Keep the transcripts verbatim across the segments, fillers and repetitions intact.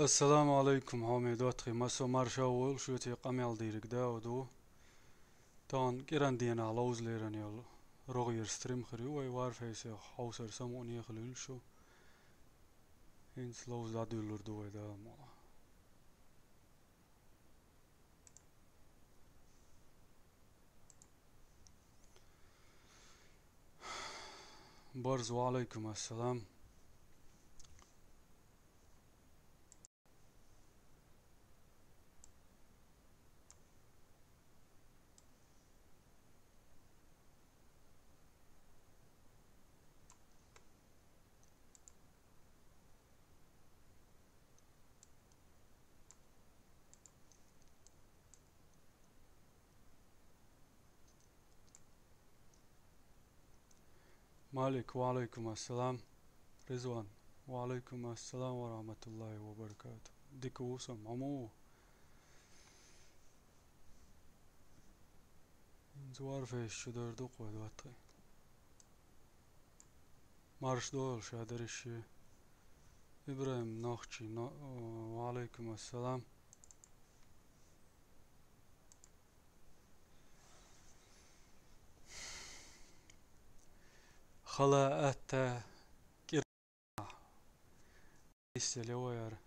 Ассаламу Ӏалайкум, хьоме доттагӀий, массо марша войла шуьца, къамел дийриг Дауд ву. Тахана кӀиран денахь ловза лерина йолу рогӀера стрим хир ю вай Warface-х, хьовсар самукъане хуьлийла шу. ХӀинца ловза дӀадуьллур ду вай Дала мукъ лахь. Барз, ва Ӏалайкум ассалам. Малик, ва Ӏалайкум ассалам. Ризван, ва Ӏалайкум ассалам ва рахьматуллахӀи ва баракатух. Дика ву сан, хьо муха ву? ХӀинца Warface чу дар ду кхо доттагӀий. Марш дойла ша дерриш. ИбрахӀим Нохчий, но-, ва Ӏалайкум ассалам. Хала атта кӀира. Исселе ваяр.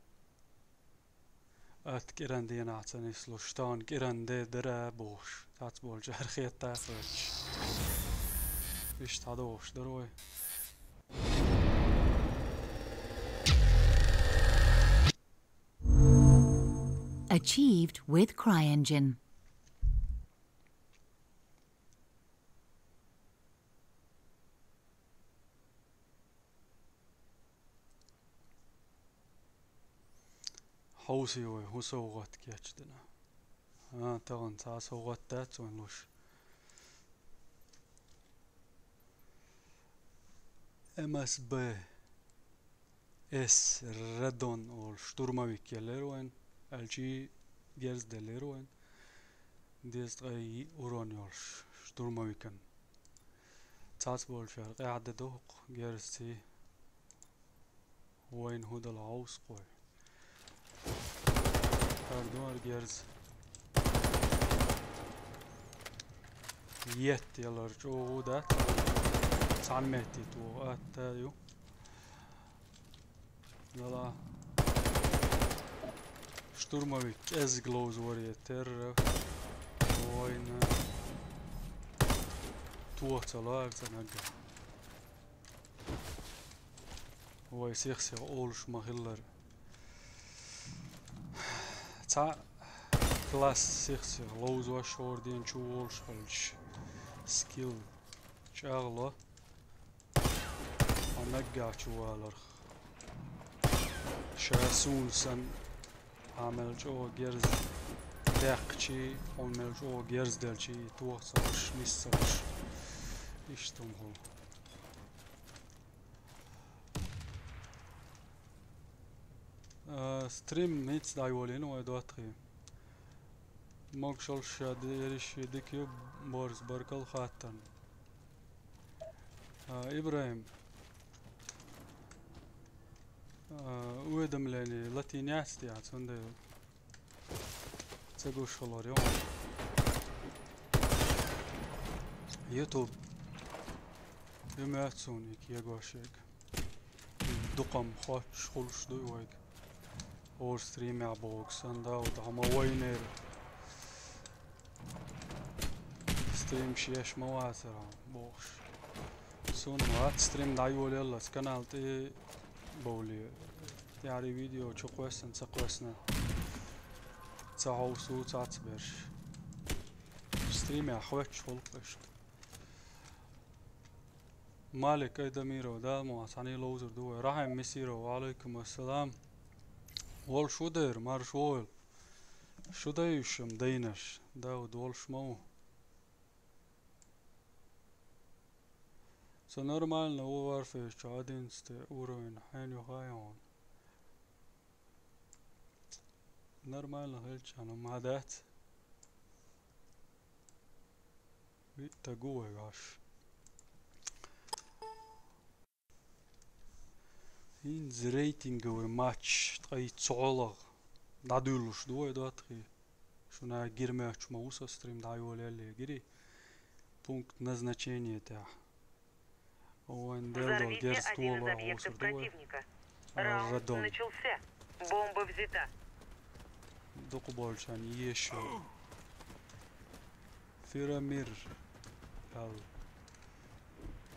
Ат кӀиран денахь ца нислуш, тахана кӀиран де дара бохуш, цац болчара хетта а хӀоьттуш. Иштта хьадогӀуш дара вай. Achieved with CryEngine. Хьовсий вай, хӀун совгӀат кечдина? А, тахана цхьа а совгӀат дац вайн луш. М С Б С Радон олу штурмовик еллера вайн, аьлчи герз деллера вайн. Дезткъе урон йолуш штурмовикан. Цац болчара къаьхьа де доху герзций. Вайна хӀун дала хьовсу кхой. Хьардор герз. Етт ялар чӀогӀа дац. Цхьана метте тоху атта ю. Дала. Штурмовик кӀезиг ловза варе терра. Вайна. Тоха ца лоьру цӀа наггахь. Вай сих-сих олуш ма-хиллара. Цхьа класс сих-сих ловзош хӀора ден чу волуш хилча, скилл чӀагӀло. Хьо наггахь чу валарх. Ша суна санна, хьан мел чӀогӀа герз даьккхичий, хьуна мел чӀогӀа герз делчий, тоха ца луш, нис ца луш. Иштта хӀума хуьлу. А, стрим хӀинца дӀайолийна вай доттагӀий. Могушалла ша дерриш дика ю, Борис, баркалла хаттарна. А, ИбрахӀим, а, уведомление латин яц те, цундела ца гуш хилар ю. YouTube. Ю моьтту суна и кегош ерг. Дукхам хоттуш хуьлуш ду и вайга. ХӀора стримехь бохург санна, да, хӀума вайнера. Стрим шеш ма вацара, бохуш. Суна вац, стрим дӀайолаяллалц канал тӀе бовле. ТӀаьхьарий видео чу кхоьссина, ца кхоьссина. Ца хьовсу, цац берш. Стримехь хоьттуш хуьлу иштта. Малик Айдамиров, Дала мукъ лахь, цхьаьний ловзур ду вай. Рахьим Мисиров, ва Ӏалайкум ассалам. Волуш ву дера, марша вогӀийла. Шу дай уьш-м дайнарш, Дауд волуш ма ву. Со нормально ву Warface чу, одиннадцатый уровень, хьенан юха а йогӀун. Нормально хилча, ну, ма дац. Виттаг ву вай ваш. ХӀинца рейтинговый матч ткъе цхьоалагӀа дӀадуьллуш ду вай, доттагӀий. Шуна гира моьттуш ма ву со стрим дӀайолаяле гири. Пункт назначения тӀехь. Вайн делдал Взорвите герз один из толой объектов хьовсур ду вай. Противника. Раунд Радон. Начался. Бомба взята. Дукха болчарна еш йолу. Фирамир. Ал.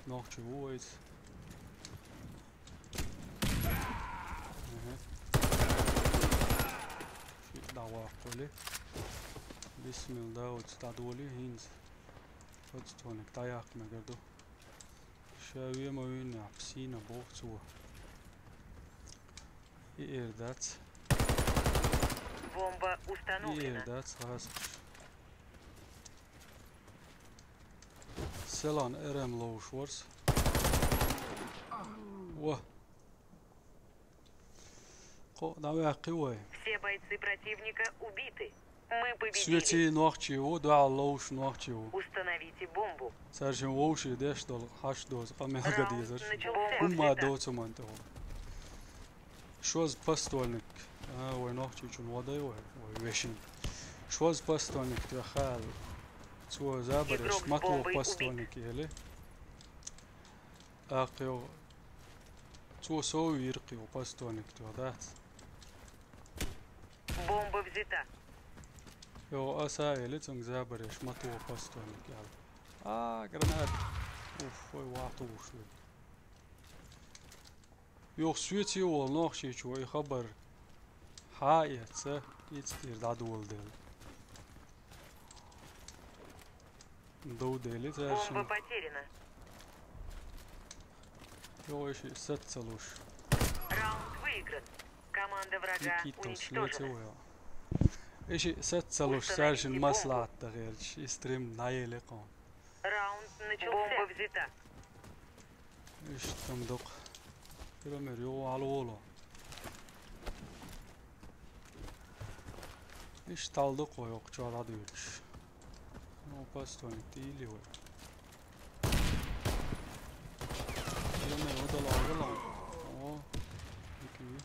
Нохчи ву вайца. Аха. Ши дӀаваккхули. Бисмилла, оцу дӀадоли хӀинца. Оцу тоник дӀаяккха мегар ду. Ша вема вина псина боху цо. И эр дац. Бомба И эр установлена. дац, хасаш. Селан эр эм ловуш варс. Ва. Кхо дӀаваьккхи вай. Все бойцы противника убиты. Мы победили. Соьций нохчи ву, дуьхьал ловуш нохчи ву. Установите бомбу. Цаьршин вовший деш долу хьаш доза къамел Раунд га дезарш. Начался. Бомба Хумма взята. Доцу ман тӀе ву. Шоза постольник. А, вай нохчичун водай вай, вай вешин. Шоза постольник тӀе хала. Цо забареш Игрок с матво бомбой убит. Постольник ели. Акхайо. Цо сов йиркхио постольник тӀе дац. Бомба взята. Йо, аса эли цунга забареш матво постольник ял. А, гранат. Уф, ой, вахту ушлу. Йо, соьций вол нохчичо и хабар. Хьа эца, ицтир дӀадоладелла. Дов дели цаьршина. Бомба потеряна. Йо, иши сац ца луш. Раунд выигран. Команда врага Никитос уничтожена. Лецо йо. Иши сац ца луш, Установите цаьршина бомбу. Маслахьат дан гӀерташ, и стрим наеле кхо. Раунд начался. Бомба взята. Иштта ма доккху. Пирамир, йо, хьалаволо. Иштта хьал доккху вай окху чохь дӀадуьйцуш. Ну, постольник тӀе йили вай. Пирамир, вадала, вадала. О, окей.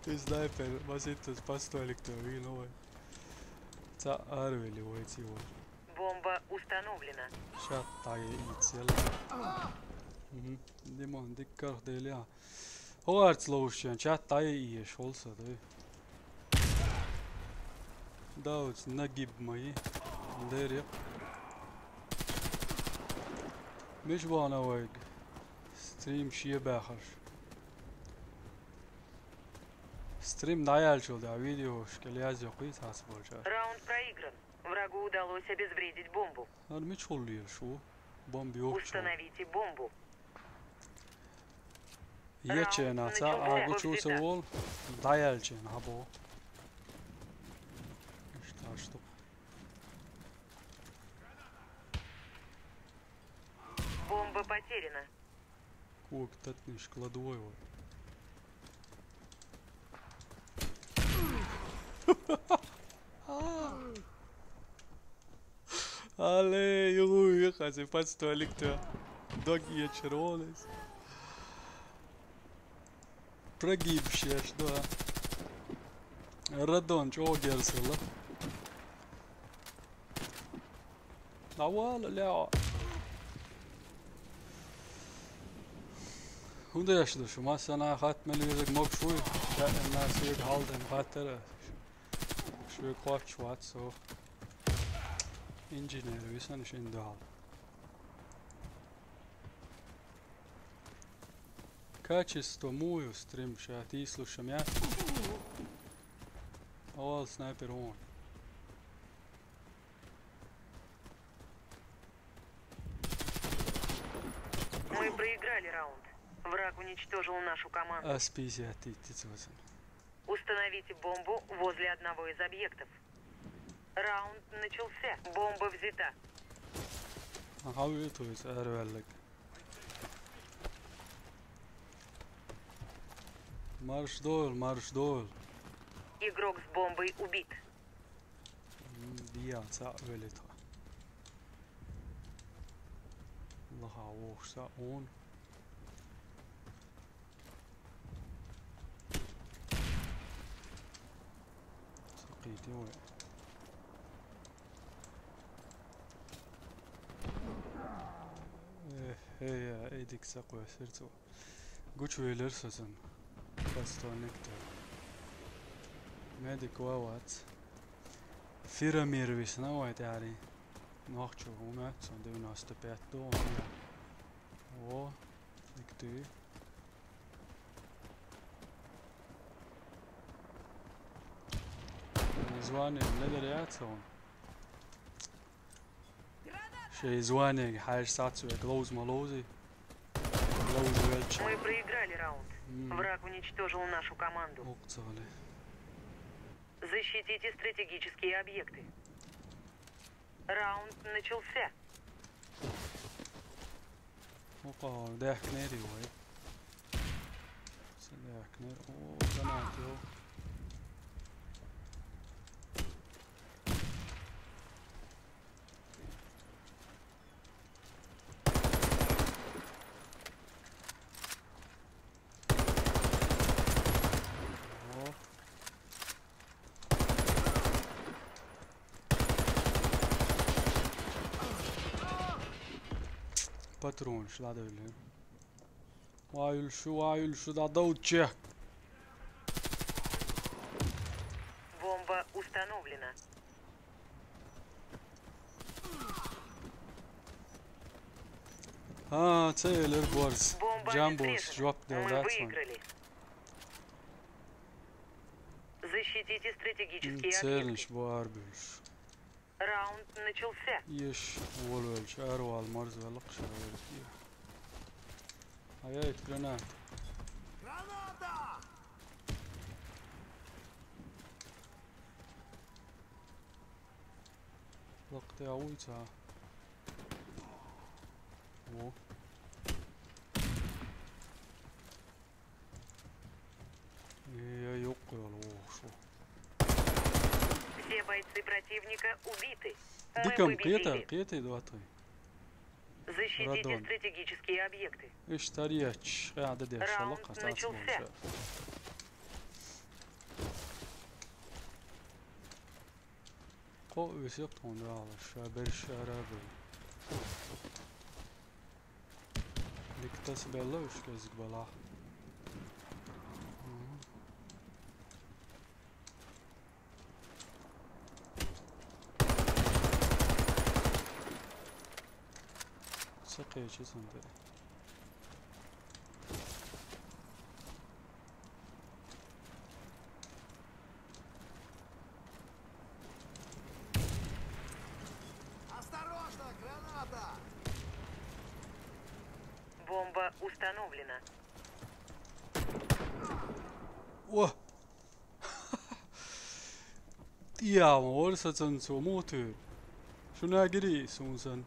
И снайпер, маситтаза постольник тӀе вийна вай. Цхьаъ аравели вай цӀе вай. Бомба установлена. Чат дӀае ийцел. Мгм. Димон, дика карх дели а. ХӀорца ловушчен чат дӀае ийеш хьол са, дай. Давц нагиб ма йи. Дерриг. Мича бахана вайга? Стрим шен баьхарш. Стрим дӀаяьллачул тӀаьхьа видеошкахь язйо кхийца хьаца болчара. Раунд проигран. Врагу удалось обезвредить бомбу. ХӀара мичахула лелаш ву? Бомба йохчу. Установите бомбу. Ечена ца Раунд начался. Агучу ца Бомба взята. Вол, дӀаяьллачена хьабо. Иштта аш ду. Бомба потеряна. Кога татниш кладу вай вай. Але, югу, юхази, подстолик ту. Дог ечер волес. Прогибшеш, да. Радон чӀогӀа герзала. Давала, ля. ХӀун деш ду шу? Массана хатта мел везаг могуш вуй? Шаьллана соьга хьалден хаттара. Шуьга хоттуш вац со. Инженер висана шин дуьхьал. Качество муй ю стрим ша тийслушам яц? Авал снайпер вон. Мы проиграли раунд. Враг уничтожил нашу команду. Ас пятьдесят тысяч. Установите бомбу возле одного из объектов. Раунд начался. Бомба взята. Aha, то есть эрвеллик. Марш дойл, марш дойл. Игрок с бомбой убит. М, диа, ца велит. Лаха вохса он. Сакъити вай. Э, э, я, эдик сакъвесир цо. Гучвелер созан. Постоянно никто. Медик вавац. Фирамир висна вай тяри. Нохчу умят, сон девяносто пять до, он я. О, никто. Звание, не доверяется он. Шей звание, хайш сацу, я глоуз малоузи. Глоуз велча. Мы проиграли раунд. М. Враг уничтожил нашу команду. Окцали. Защитите стратегические объекты. Раунд начался. Opa, dehkner ju, ej. Se dehkner. Ó, granát, jó. Ó. Patronš, ladöyle. Vay ülşü, vay ülşü, da da uçacak. Бомба установлена. Ha, цель борз. Бомба Jambos, обезврежена. Жопный Мы враг с вами. Выиграли. Защитите стратегические объекты. Цель борz. Раунд начался. Еш, вол велч, ар вал марз велк шавелк. Ая, эт гранат. Граната! Лакъ те ауйца. О. Э, я ёкъ ёл, о, шо. Все бойцы противника убиты. Мы Дикам, къета, победили. Къета, двадцать. Защитите Радон. Стратегические объекты. Иш тарияч, къяда деш, Раунд шалла, къасас начался. Болча. Къо висип тон дала, ша берш арабы. Диктас белла уж кезик бала. Мгм. Сакъечи сунде. Осторожно, граната! Бомба установлена. О! Тиама, орса цанцо, мотор. Шуна гири сунсан.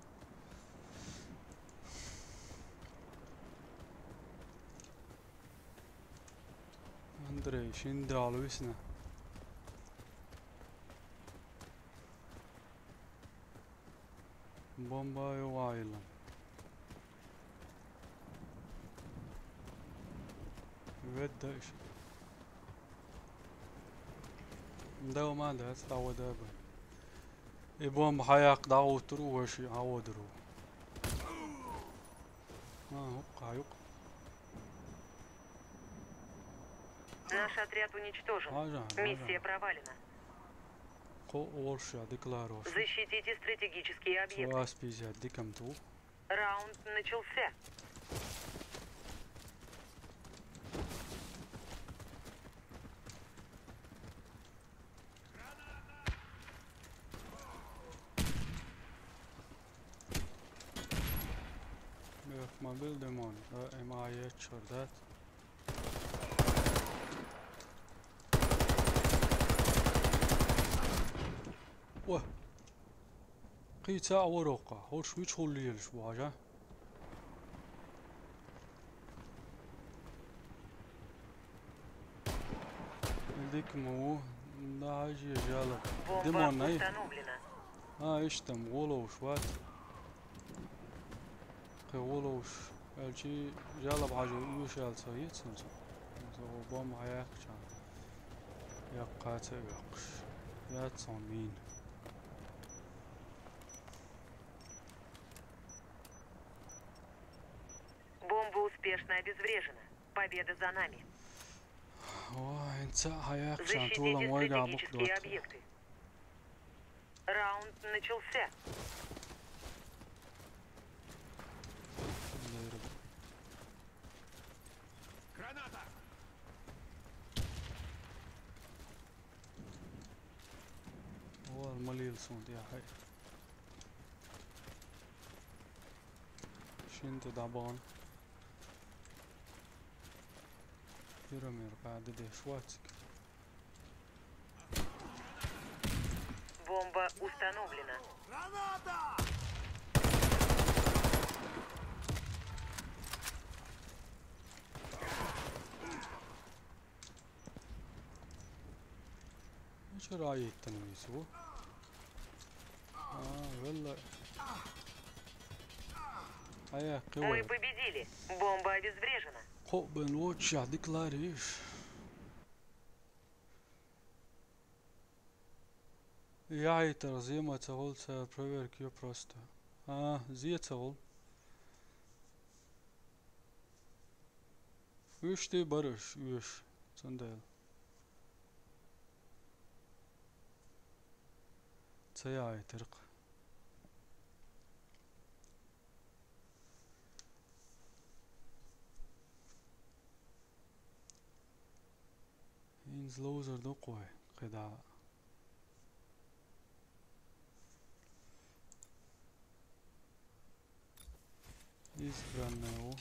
Андрей, шиндал висна. Бомба ю вайлан. Ведда иш. Да, ма да, ставода бы. И бомба хаяк да утуру, ваши, а одуру. А, ук, а, юк. Наш отряд уничтожен. Ага, ага. Миссия провалена. Къо орша декларош. Защитите стратегические объекты. Сто пятьдесят дикам ту. Раунд начался. Бэх, мобил демон. Э, эм ай эч чордат. О! Къица аварокъа. Хорш вич хуллиелш бажа. Дик му, да, ажи жала. Бомба Демон, ай. Установлена. А, иштам, голову шват. Воловш, аьлчи жалоб хьажу уьш аьлла ца йицна цо. Цо бомба хьаяьккхача, яккха ца веккхаш. Яц цо мин. Бомба успешно обезврежена. Победа за нами. Ой, ца хьаяьккхача, защитите тулам вайга стратегические букдот. Объекты. Раунд начался. Граната! Вон малил сунт я хай. Шинта дабон. Юрамир паде де швацик. Бомба установлена. Граната! Ну что, раиттан вису? А, валла. Ая, кивай. Мы победили. Бомба обезврежена. Кхо бен лучше, а диклариш. Я это зема ца гол, ца проверка ё просто. А, зе ца гол. Уьш тӀе бараш, уьш, цундела. Ца яйтаркх. Инза ловзар ду кхой, кхидӀа. Избранный у.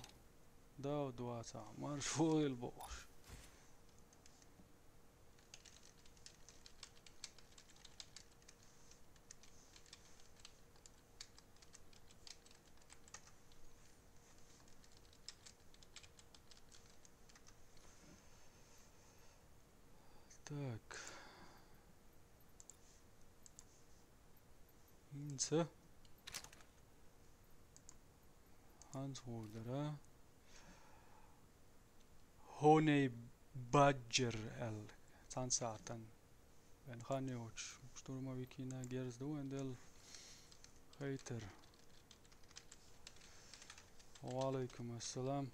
Дав двадцать. Марш вогӀил бохуш. Так. Инца. Ханс Вурдера. Honey Badger аьлла. Цхьан сахьтан. Вайн хан йоцуш, штурмовикина герз ду вайн делла. Хейтер. Ва алейкум ассалам.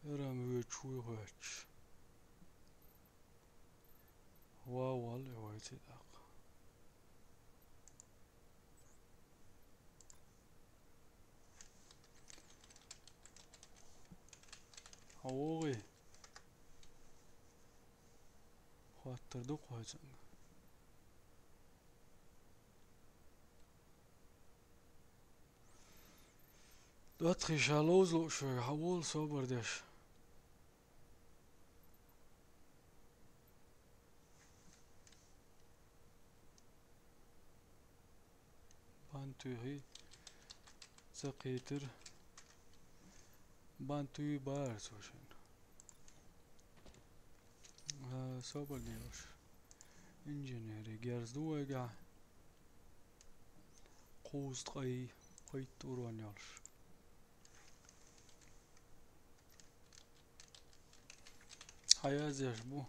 Эрам вуьйчу вуй хоьттуш. Ва вал и вай ци даккха. Хьо вогӀий? Хоттар ду кхой цунга. ДоттагӀий, ша ловза лууш верг, хьан волу собар деш? Бан туьйхи ца кхийтира. Бан туьй бара цо шен. А, собар деш. Инженери герз ду вайгахь. Кхузткъе пхийтта урон йолуш. Хьан язъеш бу?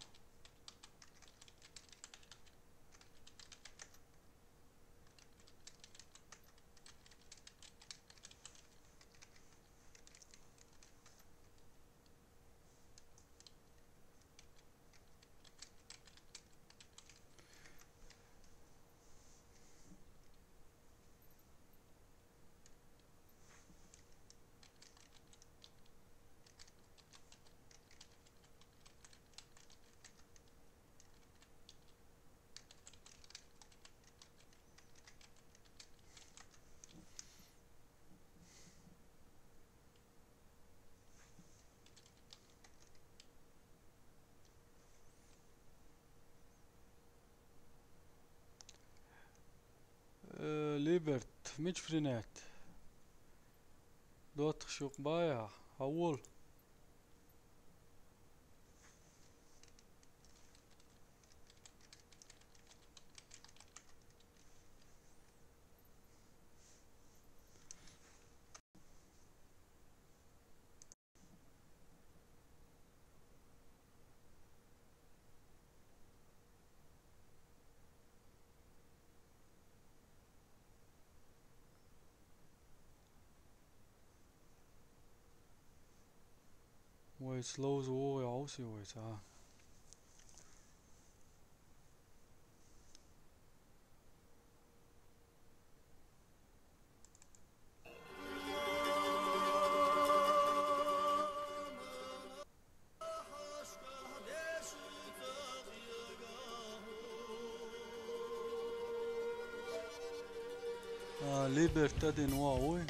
Либерт, мича принять? ДоттагӀа шух баьха, хьавола. Вайца ловза вогӀий Ӏовсий вайца, а? А, Либерт один ва, ой.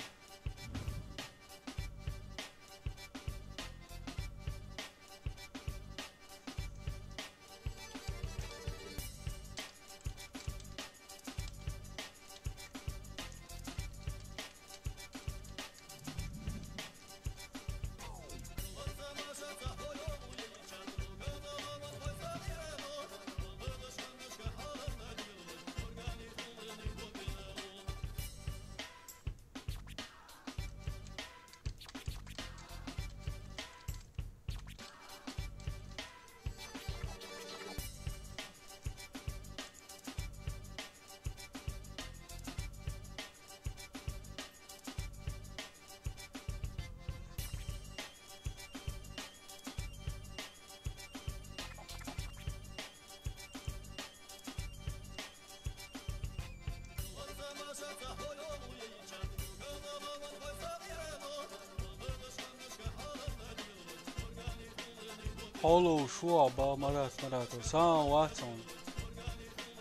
Хьоло шух ба, Марат Маратов, сагӀа вац хьуна.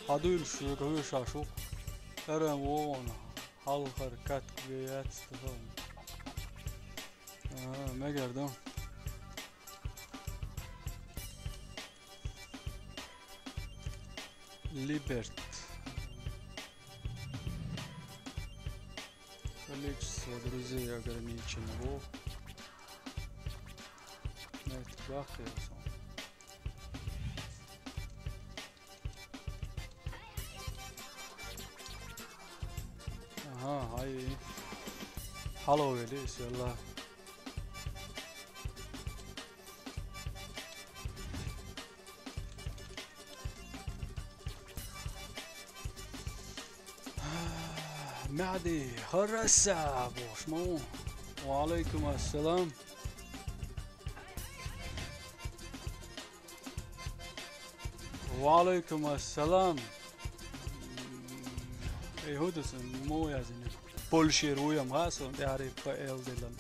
Хьадуьйла шуьга хьоьшуш шу. Эран вогӀун, хьалхара катка ве яц тахана. А, мегар ду. Либерт. Количество друзей ограничено. Во. Нет, бахъ я сам. Ага, ай. Хьалавели, селла. МаьӀди, хӀара саго, шму. Ва Ӏалайкум ассалам. Ва Ӏалайкум ассалам. Эй, хӀу ду сан, мо язина? Польшера вуй ам, ха, сон тӀаьхьарий П Л дилан.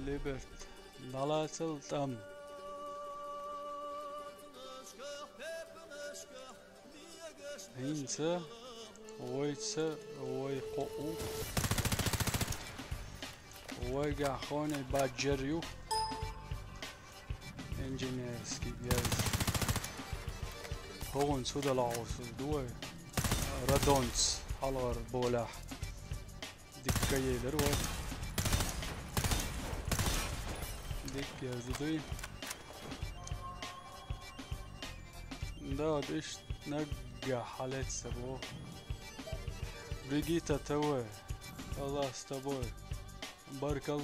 Либерт. ДӀалацал тӀам. ХӀинца вайца вай кхоъ. Вайгахь хонай баджар ю. Инженерский герз. ХӀогӀун цу далахьусур ду вай. Радонц хьалгӀар болахь. Дикка елар вай. Дикка язду дуй. Да, вот иш нагга халец собо. Бригита Т В. Аллах с тобой. Баркал.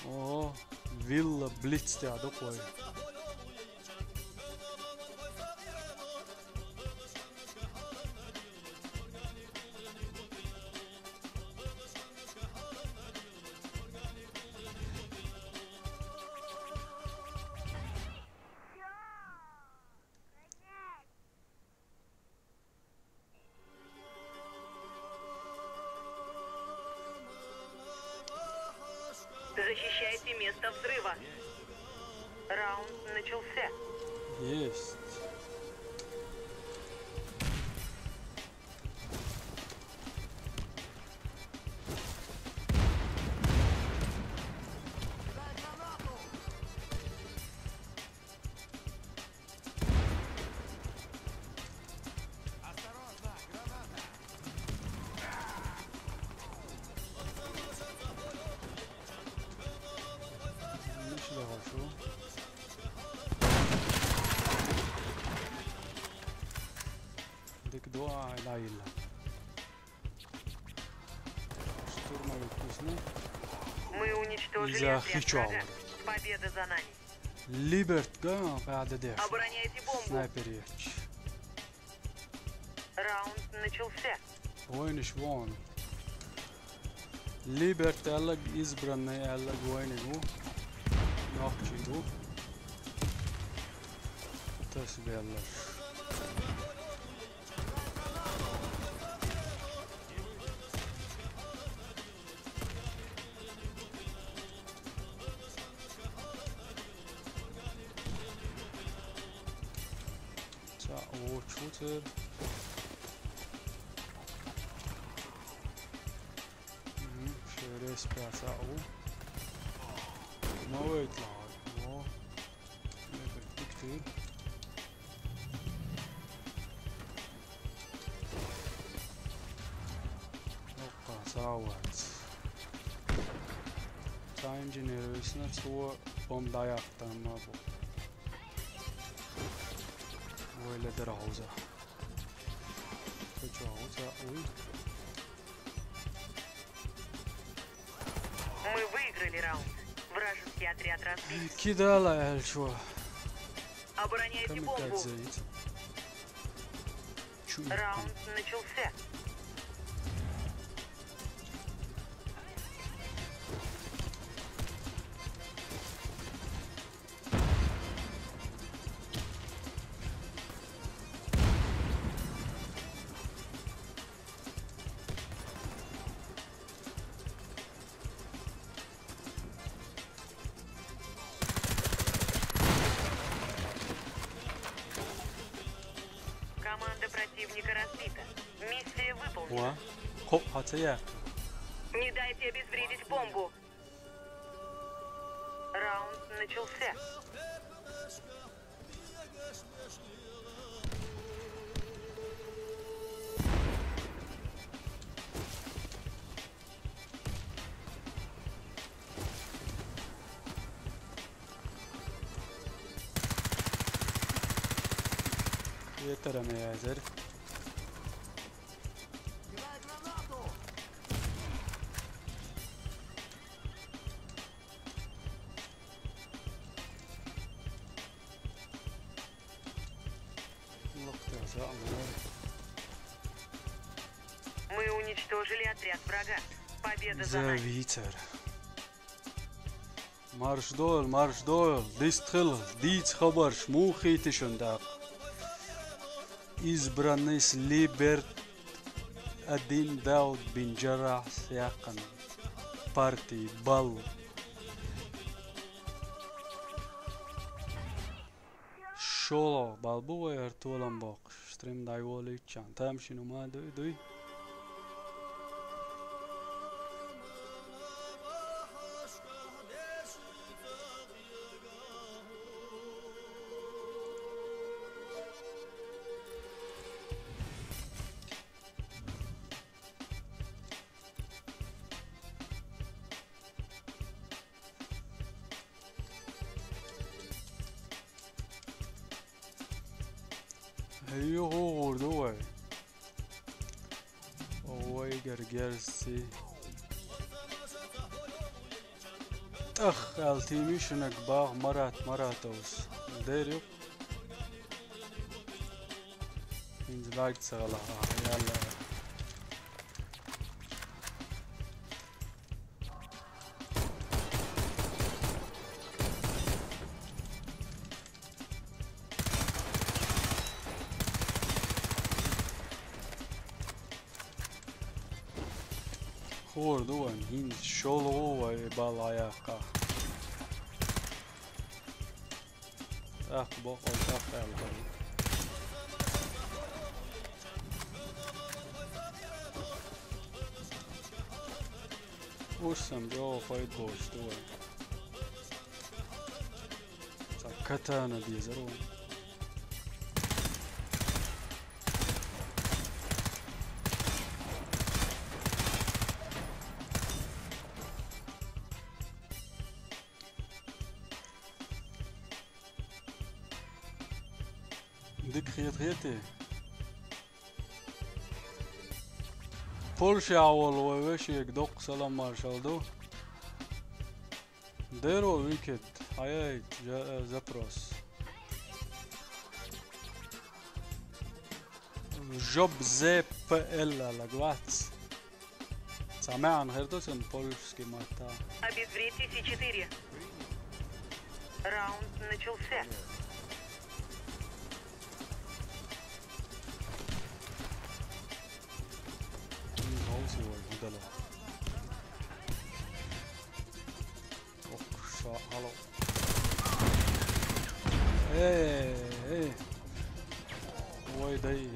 О, Вилла Блиц тӀехь ду кхой. Защищайте место взрыва. Раунд начался. Есть. Ай ла. Штурмовикни. Мы уничтожили отряд врага. Победа за нами. Liberty-га къаьда деш. Обороняйте бомбу. Снайпер ечи. Раунд начался. Вайнаш вон. Liberty аьлларг, Избранный аьлларг вайниг ва. Нохчий ва. Тас беллар. Цхьа вочу цер. Мгм, шерес цхьа ву. Ма вайт лагьа. Во. Мекъ тик тир. Опа, савац. Цхьа инженер висна, цо бомба дӀаяхтан ма бу. Вай ледара хьовза. Куча хьовза, уй. Мы выиграли раунд. Вражеский отряд разбит. Кидала аьлча. Обороняйте бомбу. Камикадзе ит. Чу ит. Раунд начался. Команда противника разбита. Миссия выполнена. Ва. Хоп, хьаца я. Не дайте обезвредить бомбу. Раунд начался. Ветерами азир. Мы уничтожили отряд врага. Победа за нами. Завитер. Марш дойла, марш дойла. Дистхила, дийца хабарш, муха хийтта шун дакъа. Избранныйс Либерт Адин Дауд бин Джаррахьс яьккхина парти балл. ШолгӀа балл бу вай хӀара толам боккхуш, стрим дӀайолийччан. Тамашийна ма дуй, дуй. Хьо хӀун гӀур ду вай? Вай гергерси. ТӀах аьлла тими шинаг бах Марат Маратовс. Дер ю. ХӀинца лайк ца гӀала, аьлла. ХӀора ду вайн, хӀинца шолгӀа вай балла яьккха. ТӀаккха бокъал тӀаккха аьлла. Уж сан бегӀо пайда боцуш ду вай. Цхьа катана дезар вай. Дика хетахетий? Польшехь волу вай вешега доккха салам маршалла ду. Дера вай Викет, хьан яй жа-, э, запрос? Жоб З П Л аьлла вац. Цхьа маьӀна хир ду цуьнан польшский маттахь? Обезвредьте С четыре. Раунд начался. М, хьовсий вай, хӀун дела? Ох, ша-, хьало. Э, э. Вай дай.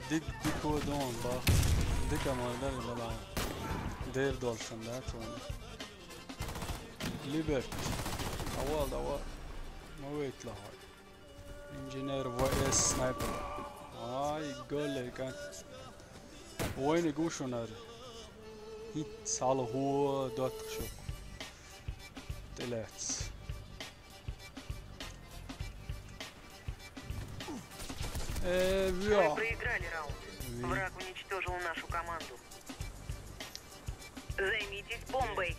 Дик, дика дон, ба. Дика ма дар, бала. Дер долшан, да, тон. Либерт. Давай, давай. Ма вейт лахар. Инженер В С снайпер. Ай, голлей кан. Вайна гушунар. ХӀинцца хьалхо доттагӀа шу. ТӀелаьцна. Э, виа. Мы проиграли раунд. Ви. Враг уничтожил нашу команду. Займитесь бомбой.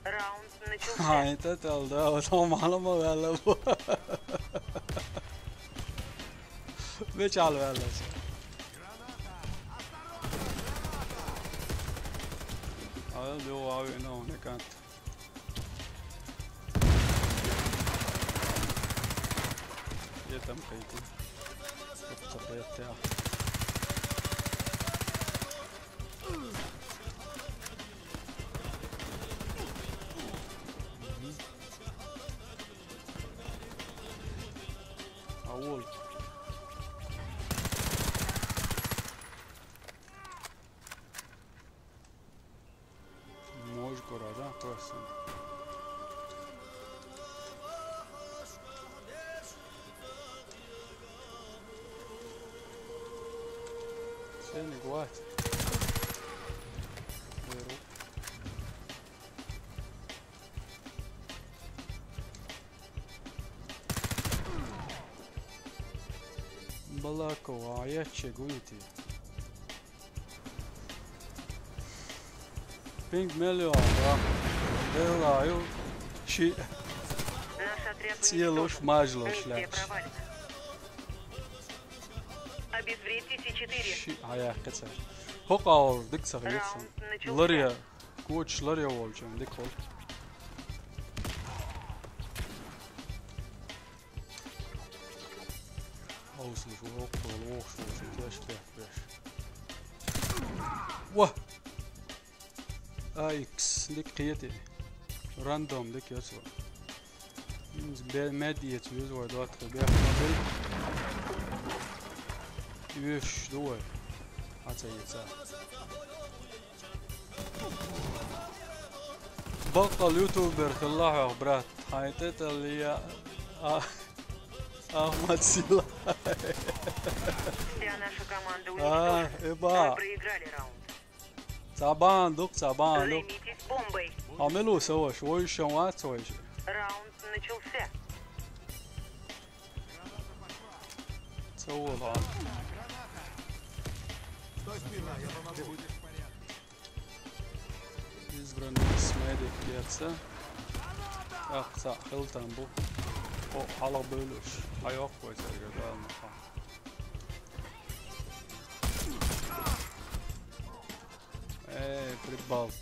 Раунд начался. Хьан тӀе тӀелла, да, вот хьо мала ма ваьлла бу. Мичахьа ваьлла ша? Ай, ло, ай, ну, не кан. Е там кайти. Ца петя. Аул. Можешь гора, да, просто. Сени гвать. Выру. Балакова, а я че гуити? Пинг миллион, да. Делаю. Ши. Наш отряд уничтожен. Целуш, мажлуш. Миссия провалена. Обезвредьте С четыре. Ши, а я кэца. Хокъал, дик сахица. Раунд начался. Лария. Коча лария волчун, дик хол. Аус, вокхол, вокхол, вокхол, кеш, кеш, кеш. Ва! А Икс, дик кхети. Рандом, дик яцва. Бе-, мед ецу юзу вай дот, бе-, мобиль. Юш, дуй. А ца еца. Баккъал ютубер хилла хьох, брат. Хьайн тӀе тӀалла я, а, Ахмад Сила. Вся наша команда уничтожена. А, эба. Мы проиграли раунд. Цхьа бан ду-кх, цхьа бан ду-кх. Займитесь бомбой. Хьо мила ву, Саваш? Вовшашка вац вайша. Раунд начался. Ца вола. Избранный смайлик яца. Ах, ца, хилтан бу. О, хьала бевлуш. Хьайоккхой цаьрга, да, ну, ха. Э, прибалт.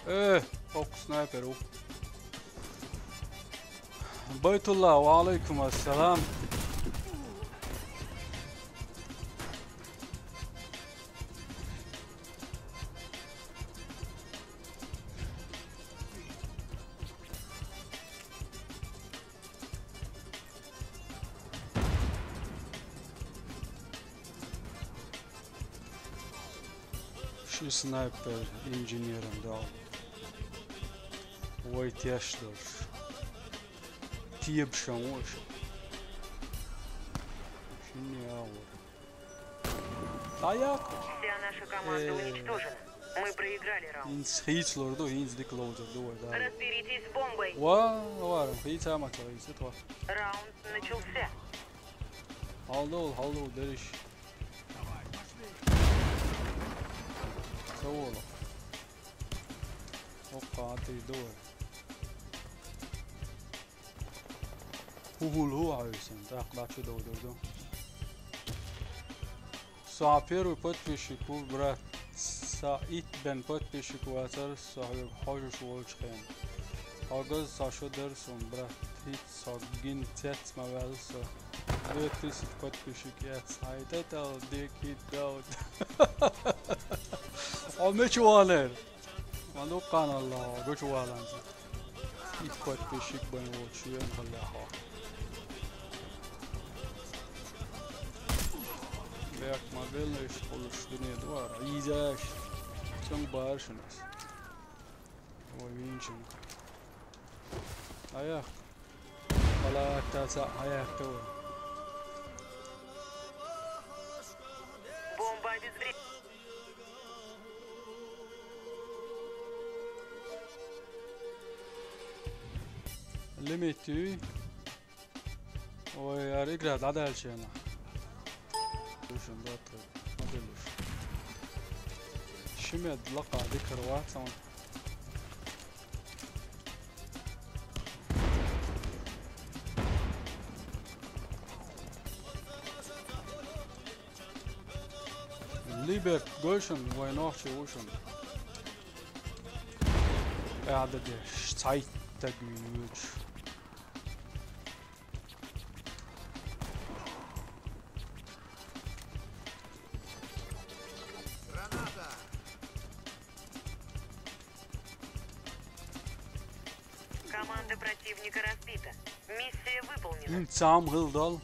Э, оккха снайпер ву. Байтулла, ва алайкум ассалам. Ши снайпер инженерам дал. Вай теш долуш. Тебшан ву аша. Шинне агӀор. ДӀаяккха. Вся наша команда Э. уничтожена. Мы проиграли раунд. ХӀинца хийцалур ду, хӀинца дика ловзур ду вай, да. Разберитесь с бомбой. Ва, варам, хийца ма ца хийца, тхо. Раунд начался. Хьалдол, хьалдол, дериш. Ца вола. Оккха, а ты давай. ХӀу хӀул хӀу хьаьвсина, тӀаккха дӀачу довдур ду. Со первый подписчик ву, брат. Са итт бен подписчик вацар, со хьоьга хьожуш волчу хенахь. Хьо газ со шу дара сун, брат. ХӀинца со гин цец ма ваьлла со. Две тысячи подписчик эц. Хьайн тӀе тӀал декий давт. Хьо мича ванер? Ма дуккханалла гучу валанца. Итт подписчик бен волчу вен хьаллехьо. Бехк ма белла, иштта хуьлуш дуьне ду ара. Ийзаш. Цунга бара шуна аса. Ой, винчунга. Аях. Палатта цхьаъ хьаяккха вай. Бомба обезвредена. Лимит юй. Ой, ара игра дӀадаьлча хенахь. Дуьшан доттагӀа, ма делуш. Ши мед лакха дикар вац хьуна. Либерт гой шуна, вай нохчий ву шуна. Ада деш, цхьайтта гуьйна вуьйцуш. Команда противника разбита. Миссия выполнена. М, цхьа хӀума хилла дол.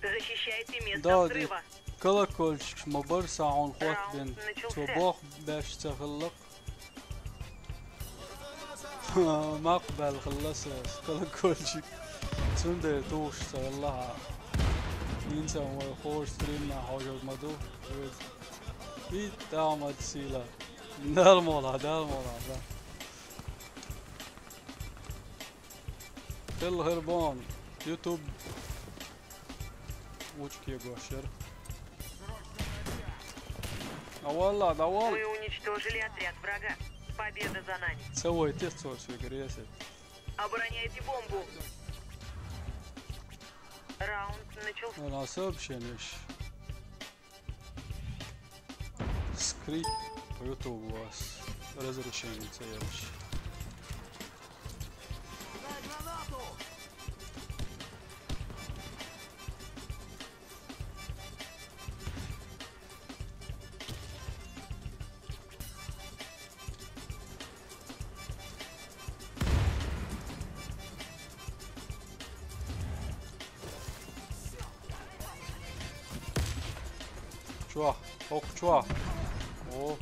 Защищайте место Да, взрыва. Колокольчик ма бара сан хьуна хӀоттабина. Раунд начался. Цо бох беш ца хилла-кх. Макх баьлла хилла сан колокольчик. Цундела тухуш ца хилла хьан. ХӀинца вай хӀора стримна хьожур ма ду. ХӀинца тӀамат сила. Дала молахь, Дала молахь, да. Хилла хир боху YouTube вучу кегош яра. А валла, да вал. Мы уничтожили отряд врага. Победа за нами. Ца вай тес цо соьга реза. Обороняйте бомбу. Раунд начался. Вала сообщение ш. Скрыть по YouTube вас. Разрешение ца елаш. Чо? Ох, чо? О.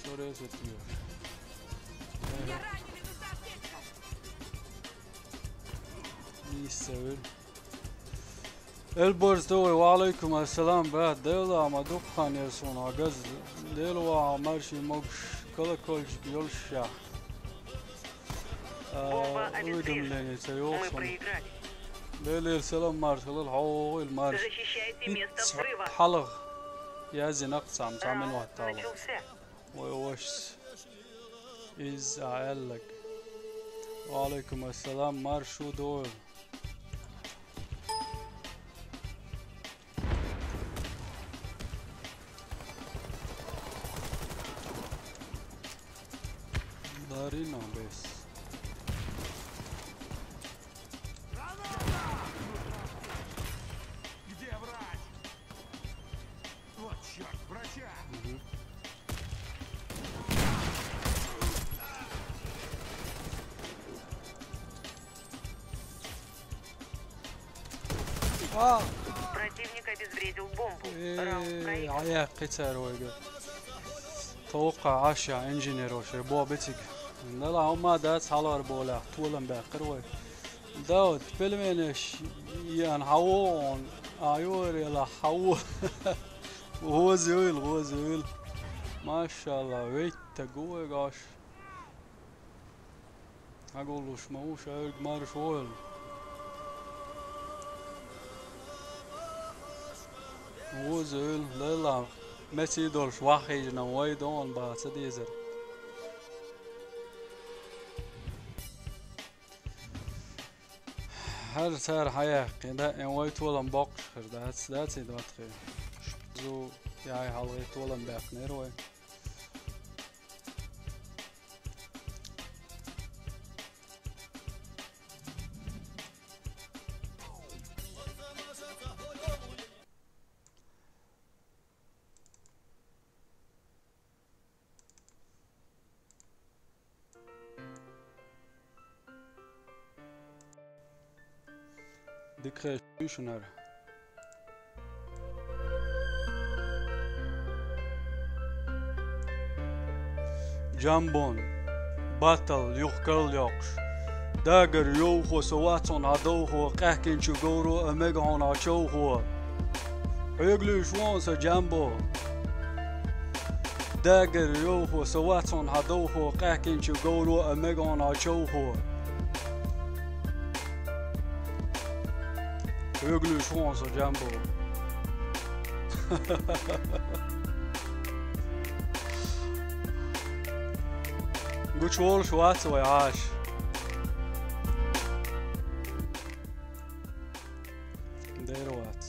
Сорез этиё. Мисса вир. Элборз дуй, ва алейкум ассалам, брат. Дела ма дуккха хан яр суна газ. Дела ва марши могуш колокольчик йолуш ша. А, Бомба обезврежена. Уведомление ца йогӀу суна. Мы проиграли. Делера салам марш хилла, хьо ил марш. Защищайте место взрыва. Хьалха язйина кху цхьамма, цхьа минот тала. Раунд начался. Вай вашас. Иза а аьллаг. Ва алейкум ассалам, марш шу дойла. Дарина бес. Где врач? Вот чёрт, врача! Мгм. А! Противник обезвредил бомбу. Раунд проигран. Э, ая, кхицар вайга. Товкха аша инженер вообще, бо бециг. Нала хӀумма дац хьалар болехь, толам баьккхира вай. Дауд, пельменеш еана хьан вогӀун, а йора яла хьан во. Гоза юйла, гоза юйла. Машалла, вейттаг ву вай гош. Хьагуллуш ма ву, шайрг марш войла. Гоза юйла, лайла, меций долуш ваххийжина вай догӀун баха ца дезара. ХӀара цара хьаяьккхина, даим вай толам боккхуш хир дац, дац и доттагӀий. Зу яй хьалхе толам баьккхинера вай. Дика хеш шуьшинара. Джамбон, баттал юха карла йоккхуш. Дагар йовхо, со вац хьуна хьан довхо, къаьхкинчу говро, а мега хьуна хьан човхо. Хьоьга луьйш ву хьуна со, Джамбо. Дагар йовхо, со вац хьуна хьан довхо, къаьхкинчу говро, а мега хьуна хьан човхо. Хьоьга луьйш ву хьуна со, Джамбо. Гучуволуш вац вай Ӏаш. Дера вац.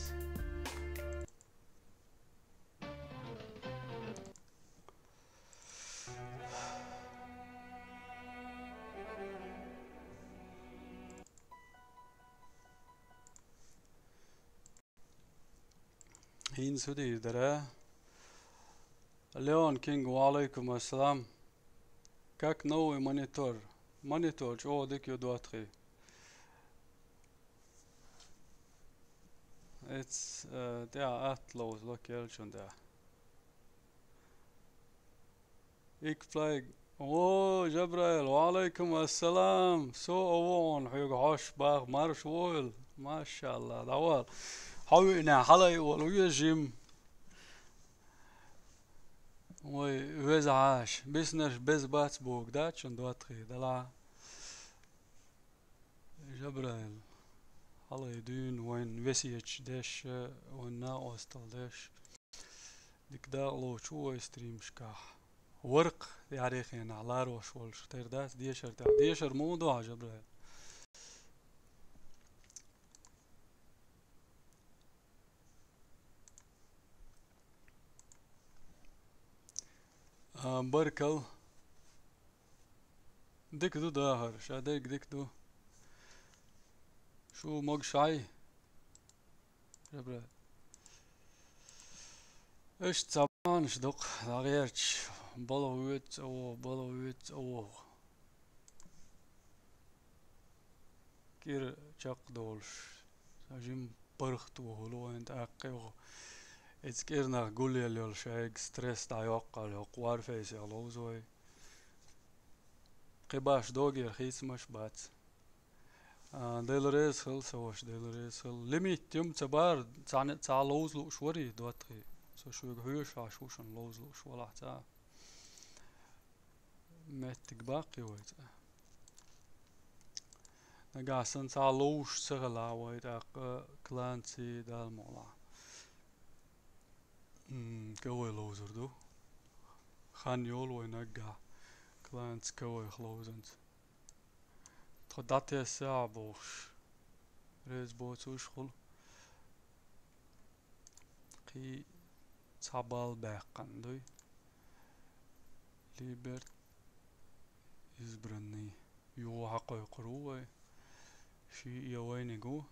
ХӀинца хӀу дийр дара? Леон Кинг, ва алайкум ассалам. Как новый монитор? Монитор чӀогӀа дика ю, доттагӀий. Эц, э, тӀехь атта ловза ло керлачун тӀехь. Икфлайг. О, Жабраил, ва алайкум ассалам. Со а ву хьуна хьоьга хьош баха, марш войла. Машалла, дӀавала. Хьо виъна хьалай волу веза жим. Вай, веза Ӏаш, биснарш беза бац боху, дацчун доттагӀий, далахь. Жабраил, хьалай дуьйна вайн весеташ деш, вайн накъосталла деш. Дика дакъа лоцуш ву вай стримашкахь. Варкх, яхьарий хенахь ларош волуш тера дац, дешар тӀехь. Дешар муха ду хьан, Жабраил? А, баркал. Дика ду дахар, ша дерг дика ду. Шу могушай? Жабра. Иштта ца бахьанаш дукха, дӀагӀерташ, балха воьду цӀа вогӀу, балха воьду цӀа вогӀу. КӀира чекхдолуш, сан жима паргӀато хӀума вайн тӀаккха юха. Иза кӀирнах гулъелла йолу шайга стресс дӀайоккхуш, хӀокху Warface-ах ловза вай. Кхин баш догера хийцамаш бац. А, Дела реза хила, сан ваша, Дела реза хила. Лимит юма ца бара, цхьаъ, цхьаъ ловза лууш варий, доттагӀий? Со шуьга хьоьжуш Ӏаш ву шуна ловза лууш валахь цхьаъ. Меттиг баккхий вай цӀа. Нагахь санна цхьа ловзуш ца хилахь вай, тӀаккха кланций Дала мукъалахь. М, кавай ловзур ду. Хан йолу вай наггахь кланца кавайх ловзанца. Тхо дӀатесса а бохуш. Реза боцуш хуьлу. Кхин цхьа балл баьккхина дуй. Либерт избранный. Юха хьакхойкхур ву вай. Ши е вайниг ву.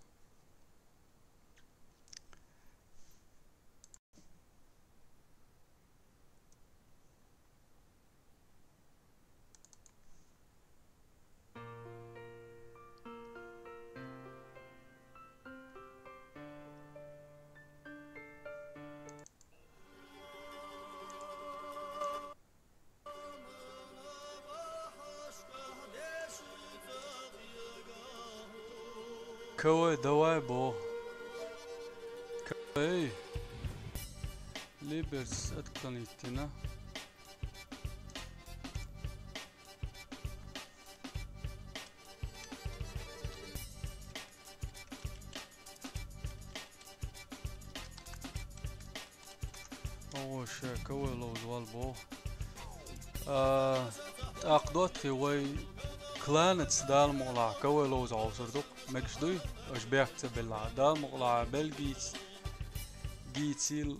Кавай, давай, бо. Кавай. Либерс отклонить дина. Оша кавай ловза вал бо. А, тӀаккха доттагӀий вай кланаца Дала мукъалахь кавай ловза Ӏовсур ду-кх. Мегаш дуй? Аша бехк ца белахь. Дала мукъалахь Бельгийца, гийцийла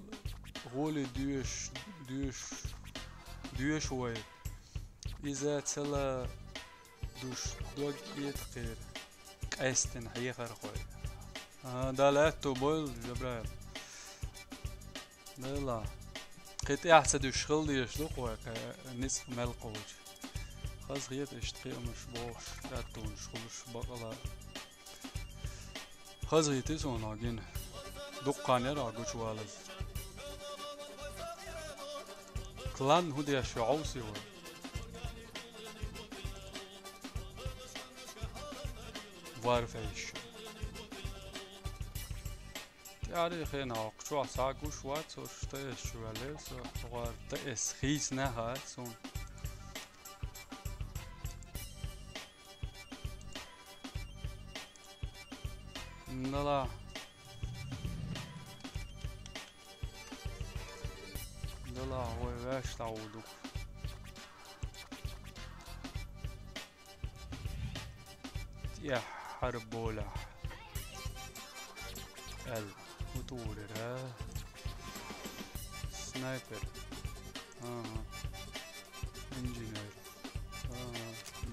гӀоли доьш, доьш, доьшу вай. Иза цала душ дог эта кхера. Къаьстина хьехархой. А, Дала аьтту бойла, Жабраил. Дела. Кхин тӀаьхьа ца дуьсуш хила дезаш ду-кх вай, кхы ницкъ мел кхочу. Хазахета иштта кхиамаш бохуш, аьттонаш хуьлуш бакъала. Хазахетий суна хьо гина. Дуккха хан яра хьо гучувалаза. Клан хӀун деш ю Ӏовсий вай? Варфейш. ТӀаьхьарий хенахь хӀокху чохь схьа гуш вац, уьш ТС чу ваьллера со, хӀокхара ТС хийцинехь а суна. Дала. Дала, вай ваьш дӀавуду. ТӀаьххьара болехь. Аьлла. ХӀун тӀурира? Снайпер. Ага. Инженер. Ага.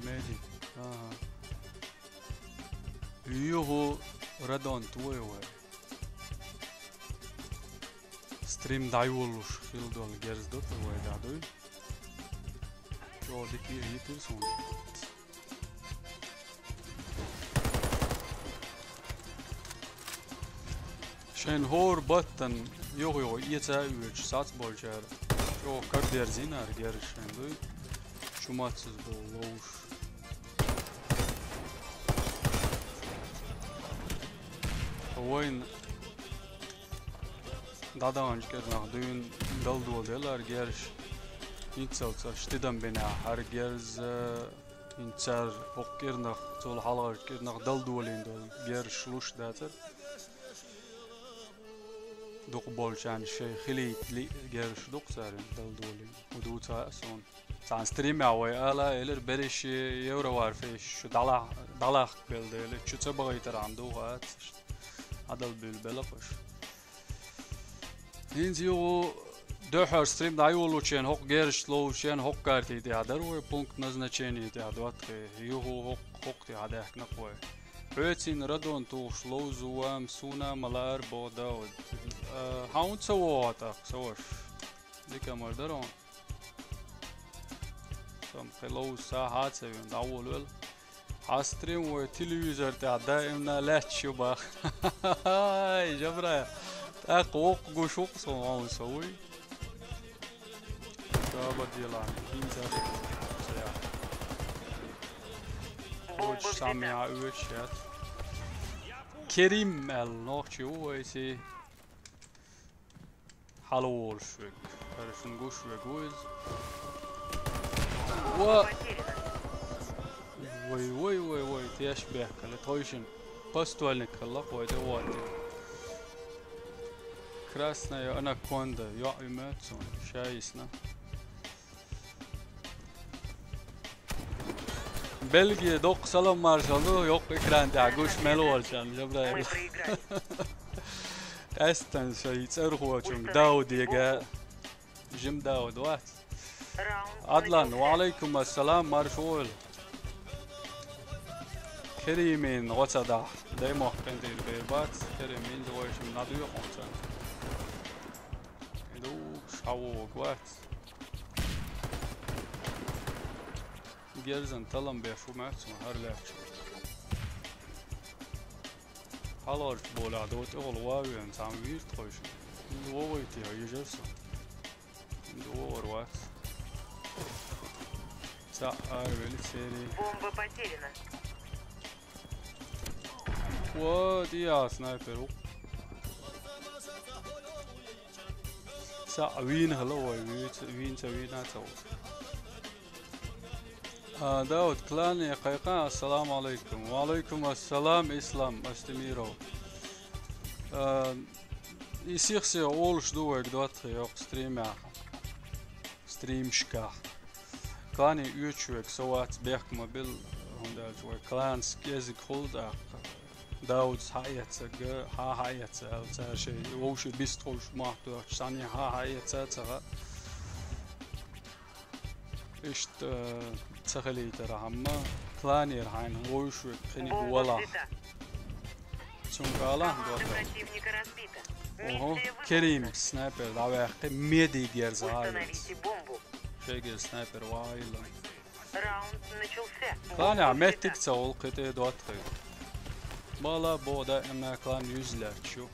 Медик. Ага. Юху Радон твой вай. Стрим дӀайолуш хила долу герз ду тхан вай дӀа дуй? ЧӀогӀа дика йитира суна. Шайн хӀора баттана юха-юха эца а оьцуш сац болчара. ЧӀогӀа карадерзийнара герз шайн дуй? Чу мацаза болу ловуш. Вайн дӀадаханчу кӀирнах дуьйна далдо делара герз. ХӀинццалц аша тидам бинехь, хӀара герз, хӀинца цара хӀокху кӀирнах, цул хьалхарчу кӀирнах далдолийна долу герзаш луш дацара. Дукха болчарна шайн хилийта лиъ герзаш ду-кх цара далдолийна. ХӀун дуьйцу а суна. Цхьана стримехь вай ала, элира, берриш Евроварфейш шу дӀалах-, дӀалахка белла дела, чу ца бахийтархьама духу ац, Ӏадал буьйлабелла-кх аша. ХӀинца юха дуьххьара стрим дӀайолучу хенахь, хӀокху герзаш ловучу хенахь, хӀокху карти тӀехь дара вай пункт назначения тӀехь доттагӀий, юха хӀокху, хӀокху тӀехь даьхкина-кх вай. Хьоьцийна Радон тухуш ловзу ван, суна ма лаара боху Дауд. А, хьан хӀунда ца вогӀу тӀаккха, ца ваша? Дика мара дара хьуна. Со-м кхин ловза сахьа а ца вина, дӀаволавелла. Хьан стрим вай телевизор тӀехь даимна лаьтташ ю бах. Ай, Жабраил, тӀаккха воккха гуш ву-кх со, ван со вуй. Шаба делахь, хӀинца а ца яхь. Вочу самя оьшуш яц. Керим аьлла нохчи ву вайсий. Хьала волуш верг. ХӀара шуна гуш верг ву иза. Ва! Вай, вай, вай, вай, теш бехкала, тхойшина. Поствольник хилла-кх вай де вотти. Красная анаконда, йоӀ ю моьтту суна, ша йисна. Бельгия, доккха салам маршалла ду, йоккха экран тӀехь гуш мел волчарна, Жабраил. Къаьсттина шайн цӀерхочунга Даудега, жима Дауд вац. Адлан, ва алайкум ассалам, марша вогӀийла. Керимин гӀо ца дахь, даймохк къинтӀера бер бац, Керим, хӀинца вайшимма дӀадоькъу хьуна царна. И дугуш хьан вогӀург вац. Герзан талам беш ву моьтту суна хӀара лаьтташ. Хьалхарчу болехь ду тӀехула ван а веана, цхьамма вийра тхойшинна. ХӀинца вогӀуьйтий хьо, йижар со. ХӀинца вогӀур вац. Цхьаъ аравели серий. Бомба потеряна. Ва, диа снайпер ву. Са вийна хала вай, вийца, вийца, вийна цау. А, Дауд, клане кхайкха, ассаламу алейкум. Ва алейкум ассалам, Ислам Астемиров. А, и сих се олуш ду вайга дотхи йоккха стримах. Стримшках. Клане оьцуш вайга со вац бехк ма бил, хӀунда аьлча вай кланс кӀезиг хул тӀаккха. Даудс хьаэццарг, хьа хьаэццар аьлла, цара шайн вовшийн бист ховш мохь тоьхча, санна хьа хьаэццар ца хаьа. Иштта, э, ца хилийтархьама, кланера хьайна вовш век кхиниг валахь. Цунга ала, Команда дота. Противника разбита. Ого, Миссия Керим, выполнена. Снайпер, давай, меди герза. Установите бомбу. Шайгер снайпер вайла. Раунд начался. Клане, бомба меттиг взята. Ца гӀулакхи тӀе доттагӀий. Бала бо даим на клан юзлячу.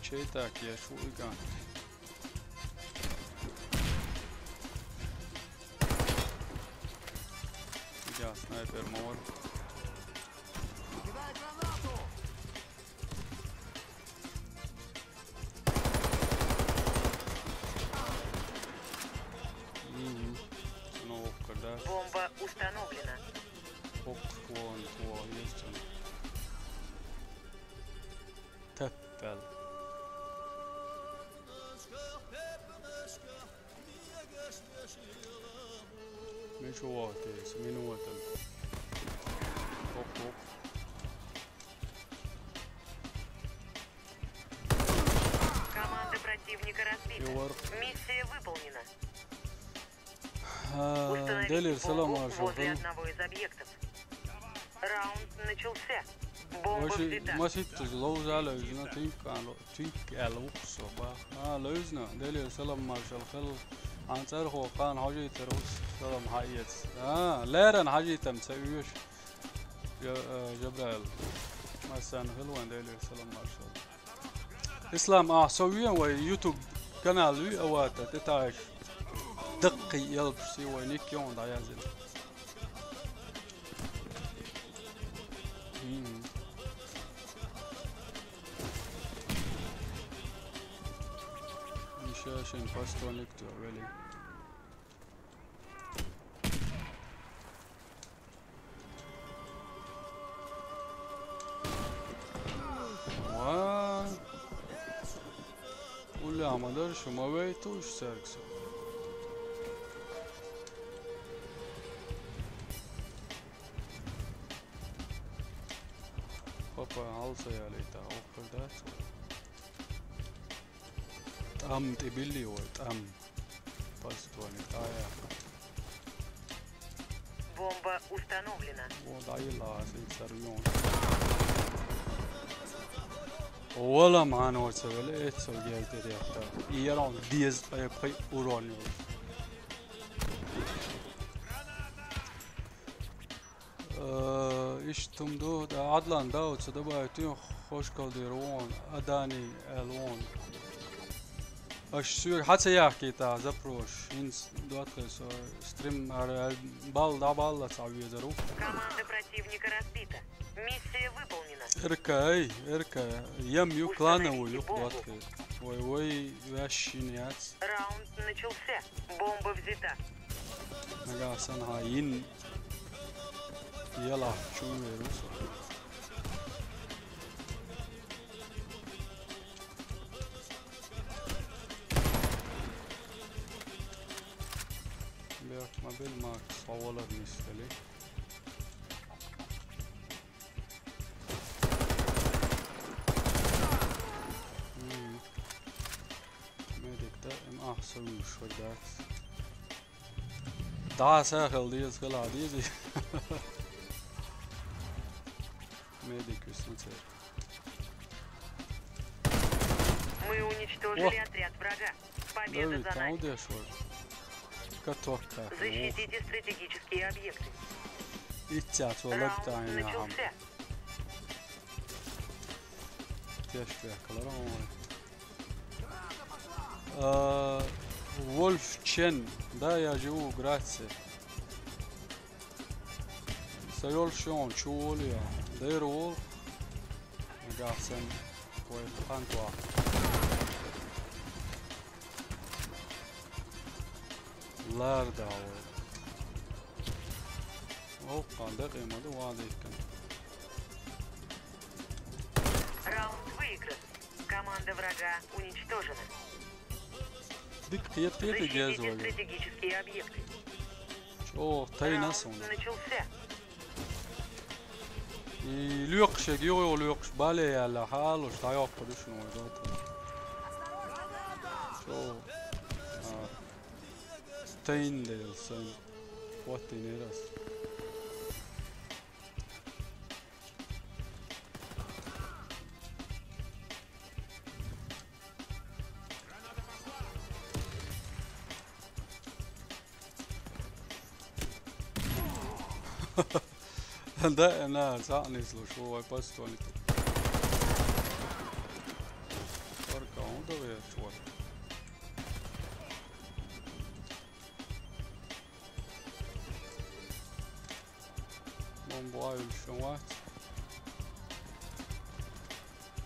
Чей так, я шу иган. Я снайпер мор. Мгм. Ну, когда Бомба установлена. Оп, вон, во, есть он. Таппал. Мин шу вахтес, минута. Оп, оп. Команда противника разбита. Ювар. Миссия выполнена. А, Установите Делир, салам бомбу маршал, возле салам. Одного из объектов. Раунд начался. Бомба Ваши взята. Маситтус ловза левзна тинк кан ло, тинк аьлла вукху со ба. А, левзна, Делир, салам маршал, хел. Ан цӀархо кан хьожийтар вус, салам хьаэц. А, леран хьожийтам ца уьш. Я, э, Жабраил. Массан хел ван, Делир, салам маршал. Ислам, а, со вен вай YouTube канал ви авата, тетаеш. Даккхий ялпси вай ник ён дӀаязина. Мгм. Иша шен пастолник ту вели. Ва. Уля, ма дар шу ма вейтуш цергса. Опа, алса ялита, опа, да? ТӀам тӀе билли вай, тӀам. Пастуани тая. Бомба установлена. О, дайла, син сармон. Ола мано цавел, эцо гердерехта. Иерон диез, э, пхи урон. Э, иш тум ду, да, Адлан, да, вот сюда бай, ты хошкал дир вон, Адани эл вон. Аш сюр, хьаца яхкита запрос, инс, дуаткай со, стрим, ар, ар, бал, да, бал, ца везеру. Команда противника разбита. Миссия выполнена. Эркай, эркай, ям ю клановую, ю дуаткай. Ой, ой, вящиняц. Раунд начался. Бомба взята. Нагасан хьа йин. Яла, чун вирус. Бяк мобил Макс, авалар нистали. Мм. Медик да, эм ахсавуш вадац. Да, сахал диз, хала диз. Медик висна цер. Мы уничтожили О! Отряд врага. Победа Давид, за там нами. Где шо? Каток так. Защитите стратегические объекты. Итча, то Раунд лабтайна хам. Начался. Тешкер кыларым. Э, Вольф Чен, да, я живу в Граце. Са йолуш йону чу волу я. Дера волу. Нагахь санна вай хан тоха. Ларда вай. Оккхан декъе ма ду ван дийккан. Раунд выигран. Команда врага уничтожена. Дика кхета-кхета и деза вай. Защитите стратегические объекты. Чо, тайна. Раунд начался. И лоькхуш, юха-юха лоькхуш, бале яьлла, хьалуш, дӀайоккхур ду шуна вай доту. Чо, а, тайна дела сайн. Вот и не раз. Да, на, за, не слушай, ой, постойте. Только он доверчивает. Бомба уьллуш вац.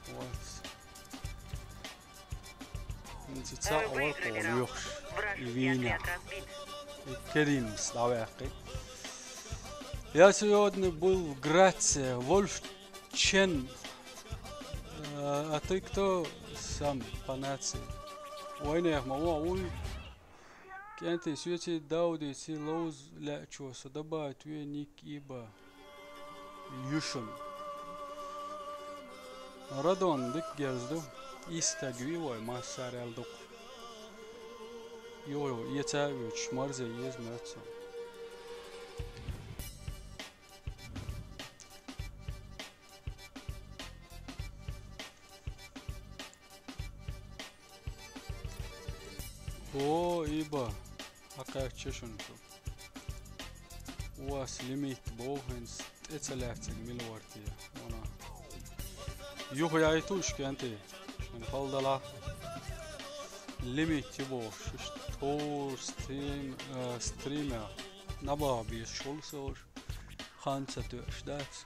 Вац. ХӀинца цхьаъ вара кхуо лоьхуш. И вийна. И Керимс дӀаваьккхи. Я сегодня был в Граце, Вольф Чен. А, а ты кто сам по нации? Вайнех ма вон вуй. КӀентий, соьций Даудиций ловза лаьачо со дабайта ве ник и ба. Юшун. Радон дика герз ду. Истаг вий вай, массарел дукха. Йо-йо, эца а вуьйцуш, марзе еза моьтту со. О, и ба, хьакхаьчча шуна цу. У вас лимит боху хӀинца тӀе ца лаьцнарг мила вара те? Вана. Юха яйту уьш, КӀентий. Шуна хала далахь. Лимит ю бохуш, иштта тхур стрим-, э, стримех набахьа безаш волу со уьш. Хан ца тоьаш дац.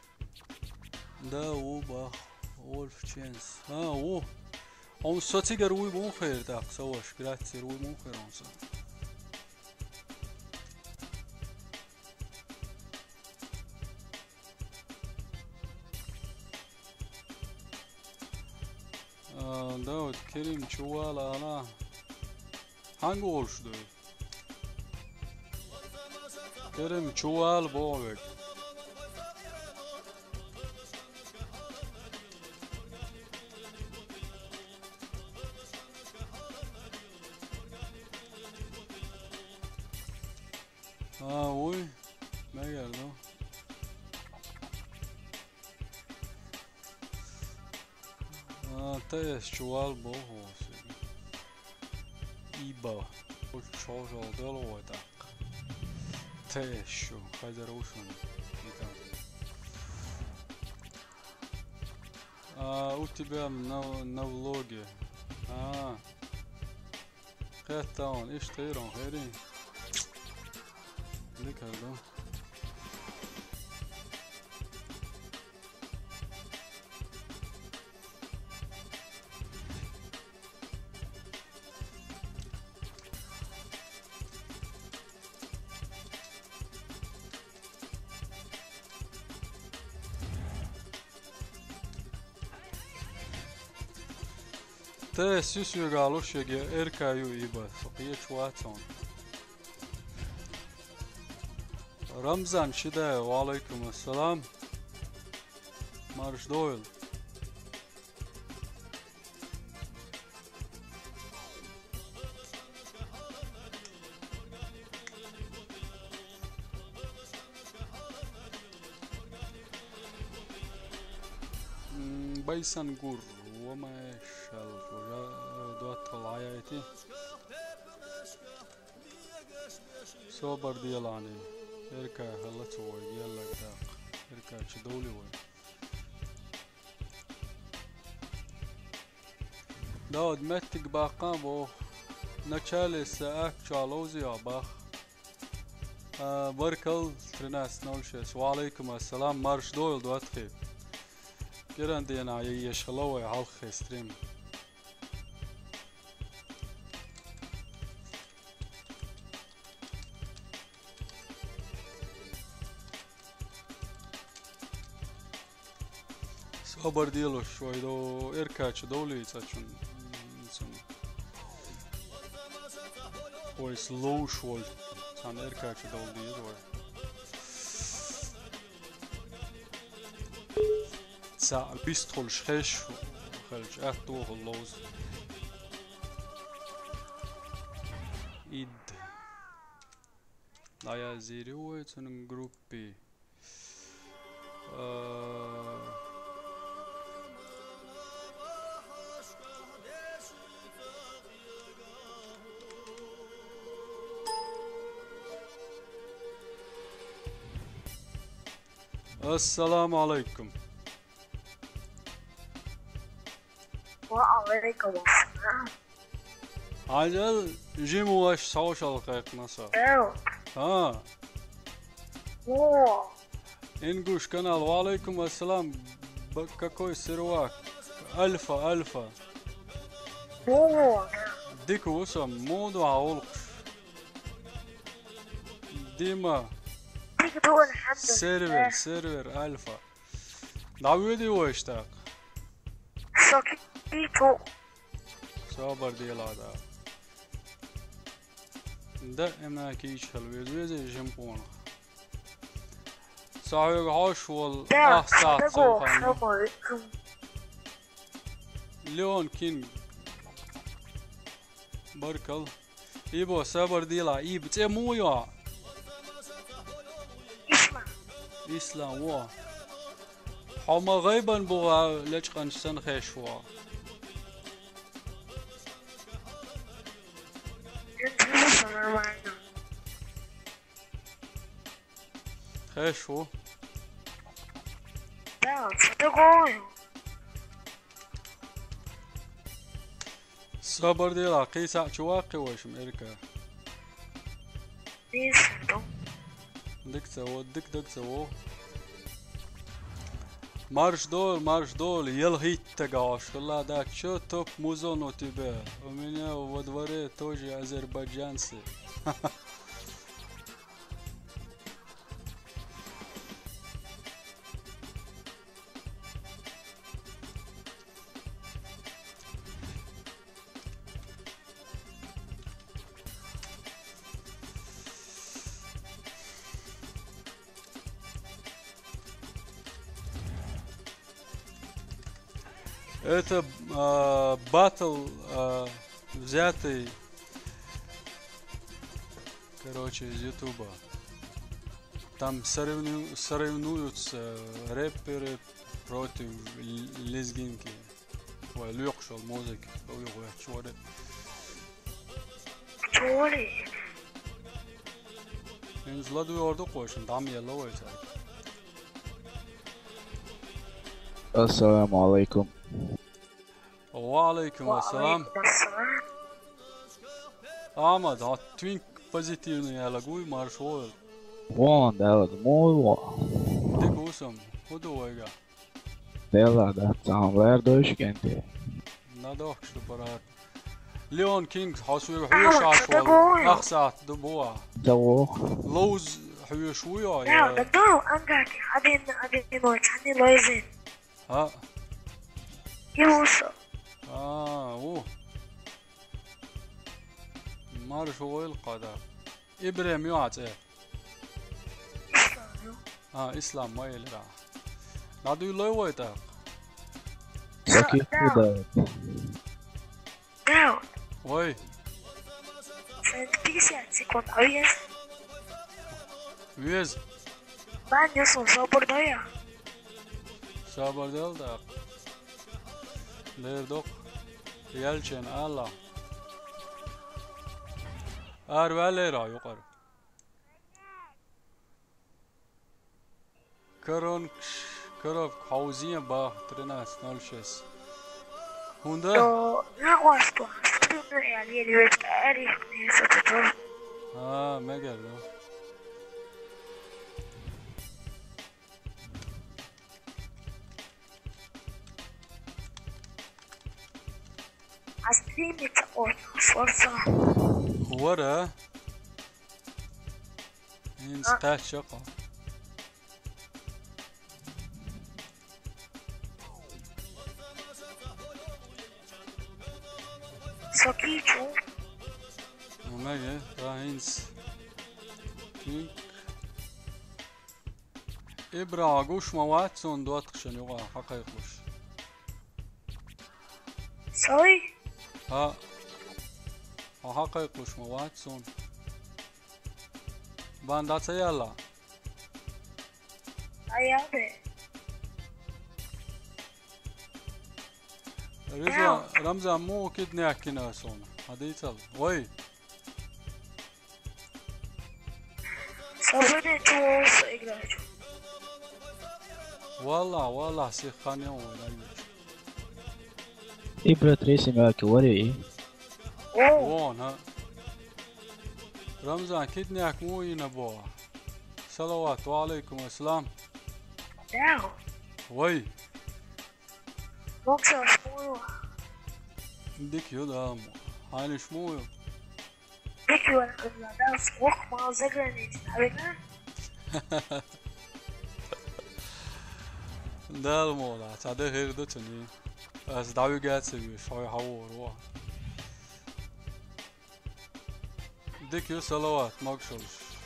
Да, ву бах, Вольф Ченс. А, ву. Хьуна со цигара вуй муха хир тӀаккха, со ваша, Грацера вуй муха хир хьуна со? А, да, вот Керим чу вала ала. Хьанга волуш ду? Керим чу вала боху вега. А, вуй, мегар ду. А, ТС чу вала боху хьуна. И ба. Чо жол дело вай тӀаккха. ТС чу, хазар ву шуна. А, у тебя на, на влоге. А. Кхетта ван, иштта хир ван, хӀерий? Дика ду. Тэ сюсюгалуш яге эркаю иба, со кхечу вацун. Рамзан Шидаев, ва алайкум ассалам. Марш дойл. М, Байсангур, ва ма шал, уже, э, дуаттал аяйти. Собар делани, эрка халла цо вай, геллаг дакъ, эрка чу довли вай. Дауд меттиг баккха боху. Начале саьӀат чохь ловзий хьо бах. А, баркалла, тринадцать ноль шесть. Ва Ӏалайкум ассалам, марш дойла, доттагӀий. КӀиран денахь ян еш хилла вай хьалххе стрим. Собар делаш вай до эркачу довлий цӀа чун. М, цун. Вай слоуш вай. Цан эркачу довлий вай. Цхьа бистхуьлуш хеш хилча, аьтту вахула ловза. Ид. ДӀаязйийр ю вай цуьнан группе. А. Ассаламу Ӏалайкум. Ва Ӏалайкум ассалам. Хьажал, жима ваша схьавошалла кхайкхина со. Эу. ХӀа. Во. Ингуш канал, ва Ӏалайкум ассалам. Б-, какой сервак? Альфа, Альфа. Во. Дика ву со, муха ду хьан гӀуллакхаш? Дима. Дика ду, алхьамдулиллах. Сервер, сервер, Альфа. ДӀавоьдий вайша тӀаккха? Со кийчу. Собар делахь, да. Даима кийча хила веза, веза жима къонах. Со хьоьга хьош волу, да, ах сахьт, даго, совхан. Леон Кинг. Баркалла. Ибо, собар делахь, Ибо, цӀе муха ю хьан? Ислам. Ислам, во. Хьо ма гӀайбан бу гӀа лечкъанча санна хеш ву хьо. Нормально. Хеш ву? Да, ца дагой. Собар делахь, кхин схьа чу ваккхи вайша Америка. Дика ца во, дика, дика ца во. Марш дойла, марш дойла, ял хӀиттага хьош хилла, да, чё топ музон у тебя? У меня во дворе тоже азербайджанцы. Это, а, батл, а, взятый, короче, из Ютуба. Там соревну-, соревнуются рэперы против л-, лезгинки. Вай лоькхуш йолу музыка, вай вехча вара. Чори. ХӀинца ладуьйгӀур ду кху вайшинна, дӀа ма елла вай цаьрга. Ассаламу Ӏалайкум. Ва Ӏалайкум ассалам. Ва Ӏалайкум ассалам. Ахьмад, хьо твинк позитивный аьлла гуй, марш войла. Вон, Далла, муй вон. Дика ву сам, хӀун ду вайга? Делла дац, цхьаьна лаьрдойша кӀентий. На дохкаш ду парад. Леон Кинг, хьо соьга хьоьжуш ву? Ах сахьт ду бу а? Ца ву. Ловза хьоьжуш ву йо, я? Да, да, да, ангарки, один, один, ой, цхьанний лойзин. А? И ву со. А, ву. Марша войла кхо да. Ибрем ю хьан цӀе? Ислам ю. А, Ислам ма элира. ДӀадуьйлой вай тӀаккха? Окей, да. Да. Вай. Пятьдесят секунд, а вез? Вез. Бан, я сон, собар дай я. Собар дел, да. Лер док. Ялчен, Алла. Ар валера юкъар. Коронкш, коробка хьовзен баха тринадцать ноль шесть. ХӀунда? До, на госту, особенно я еле весь, Ари, миса тутур. А, мегар ду. А стримит от Форса. Хвара? Инс А. Качака. Сокичу. Омега, да, инс. Тинк. Ибра, гуш ма вац, он доттагӀашна юкъа хьакхайкхалуш. Сой? Хьа. Хьо хьакхайкхалуш ма вац, он. Бан дац аьлла? Аялде. Риза, Рамзан, муха кидняккина сона? Хьадийцал. Вай. Со буду чувствовать играть. Валла, валла, сиха хан я вай, Ибра, три семерки, вари. О. Вон, а. Рамзан, киднякка муха йина бо? Салават, ва алейкум ассалам. Да. Вай. Боксер школа. Дика ю, да, мо. Хьайнаш муха ю? Дика ю, да, сколько мал заграница, наверное. Дала муха, цхьа де хир ду цуьнан. Ас дӀавига ца веш, хьо хьавора ваха. Дика ю, Салават, могушалш.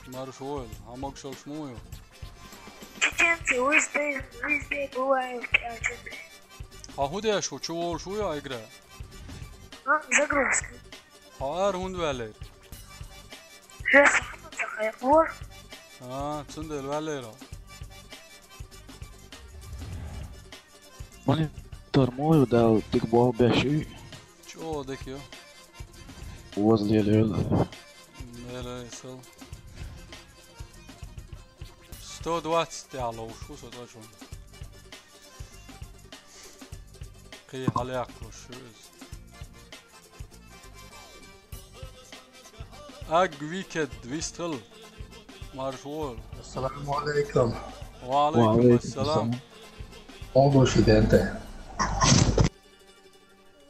Марша войла, хьан могушалш муха ю? Чеченцы везде, везде бывают, а, чё ты? Хьо хӀун деш ву, чу волуш ву ю игра? А, загрузка. Хьо ара хӀунда ваьллера? Жеса хӀама ца хайхор. А, цундела ваьллера. Монитор муха ю, дала дика болх беш ю? ЧӀогӀа дика ю. Возле лела. Мера исал. Сто двадцать тӀехь ловш ву со точно. Кхин хьалаяккхалуш ю иза. Аг Викед, вистхила. Марша войла. Ассаламу алейкум. Ва алейкум ассалам. Ва алейкум ассалам. Хьо гуш ю, Денте?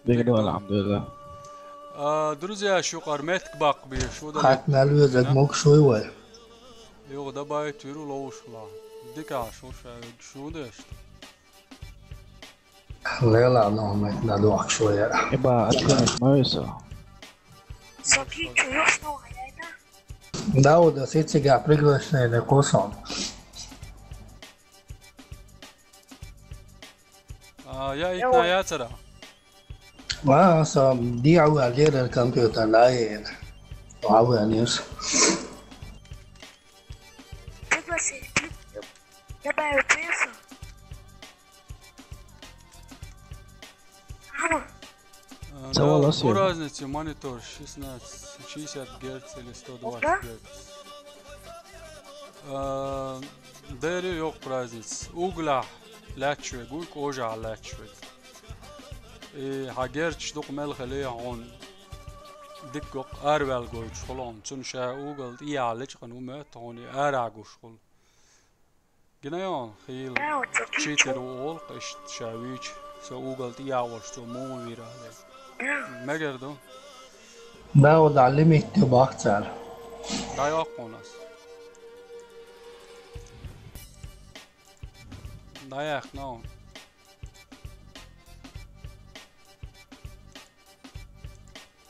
Дика ду, алхьамдулиллах. А, друзьяш юкъара меттиг баккха безаш ву дара. Хатта мел везарг могуш вуй вай? Юха дабайт виру ловушхула. Дикаш ву ша вегаш ву дешта. Лела, ну, мет на дохуш вай. Эба, атхинаш ма веса. Соки, чуешь, что я это? Да, вот, сицига приглашение на курсон. А, я итна яцара. Ва, со диъ ваьллера компьютер лаьера. Ва, ваьллера. Пригласи, при-, добавил прессу. Ама. А, ца да, вала фу разница монитор шестнадцать, шестьдесят герц или сто двадцать герц? А, дери йоккха разница. Углахь лаьтташ вег вуй, кожахь лаьтташ вег. И хьан герчаш дукха мел хили хьуна дика гоккха араваьлла гойтуш хула хьуна. Цунна ша угал тӀеяхьа лечкъана ву моьтту хьуна и арахь гуш хула. Гина йо, хийла читер ву олу, иштта ша вийча, со угал тӀеяхьа волуш цо муха вийра аьлла. Мегар ду? Да, ода лимит ю бах цара. ДӀайоккху хьуна ас. ДӀаяьккхина хьуна.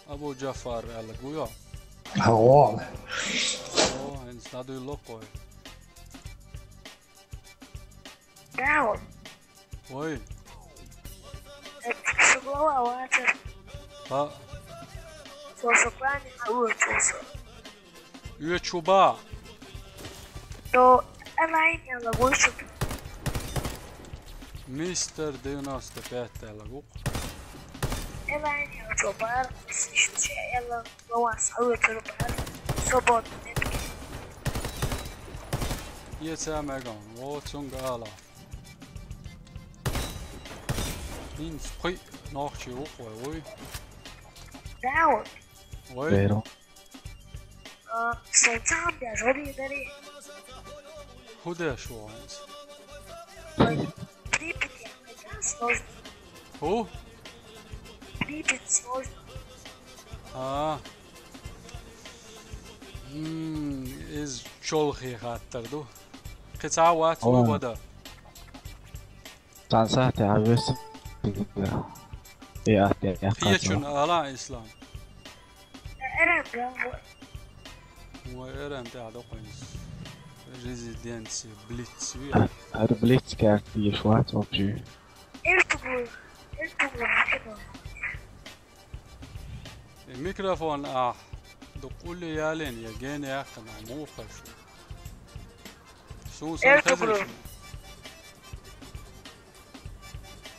Абу Джафар аьлла гу йо? Хьо. О, хӀинца дӀадуьйло кхой. Даун. Ой. Э, шу глава вацар. А. Со шо плане а вуьйцур со. Оьцу ба. То Элайнера вуьйцур. Мистер девяносто пять аьлла гу. Элайнера цо бар, шу че элла ловас а вуьйцур бар. Свободно. Е ца меган, о, цунга ала. ХӀинца пхи нохчий ву-кх вай, вуй? Даун. Вай. Беру. А, солнцам я жори дари. ХӀун деш ву хӀинца? Ой, Припять я хотел сложно. ХӀу? Припять сложно. А. М, иза чолхе хаттар ду. Кхин цхьа вац ву Ой. Бада. Цхьан сахьте Ӏа весиг. Э, атте, э, Кхечун ала, Ислам. Эрен бомбу. Вай, эрен тӀехь доккхуьнца. Резиденция, блиц, вия. Ар блиц карта деш вац вообще. Эртугу, эртугу, эртугу. Э, микрофон ахь дуккъулли ялин, я гена яхкана, муха шу. Сун сан Эртугу. Хезна шуна.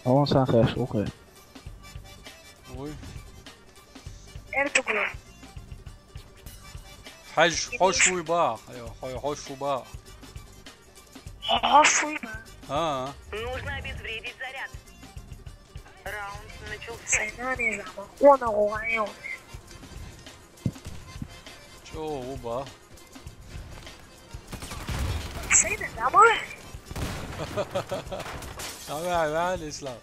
Он сан хеш ухе. Ой. Эртугу. Хьаж, хьош вуй ба? Хьо-, хьош ву ба? Хьош вуй ба? А. Нужно обезвредить заряд. Раунд начался. Сайна не жаба. Она гуайо. Чо ву ба? Сайна жаба. Давай, давай, Ислам.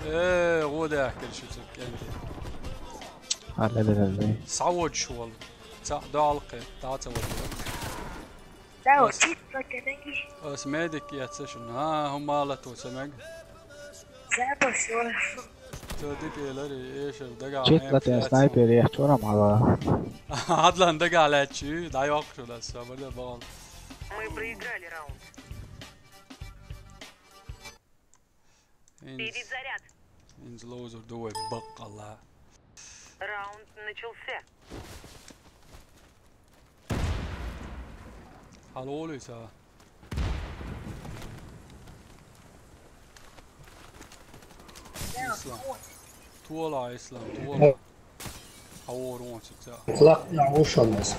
Э, гӀо даьхкира шу цу кӀентий. Аллалалалай. Схьаводуш волу. Цхьаъ доьлхе, дӀа ца водура. Да, вот, чисто кенеги. Ас медик эцна шуна. А, хӀума лато ца мега. Запас, Цо дика элира, эшар дагахь Чит латен снайпер яхча вара мала. Адлан дагахь лаьттачу, дӀайоккхуш аса, бада бахал. Мы проиграли раунд. Инз. Перезаряд. Инз лоузер ду вай баккъалла. Раунд начался. Хьалолуьйту. Ислам. Тола, Ислам, тола. Хьавор вон ца. Лакхна ушаллас.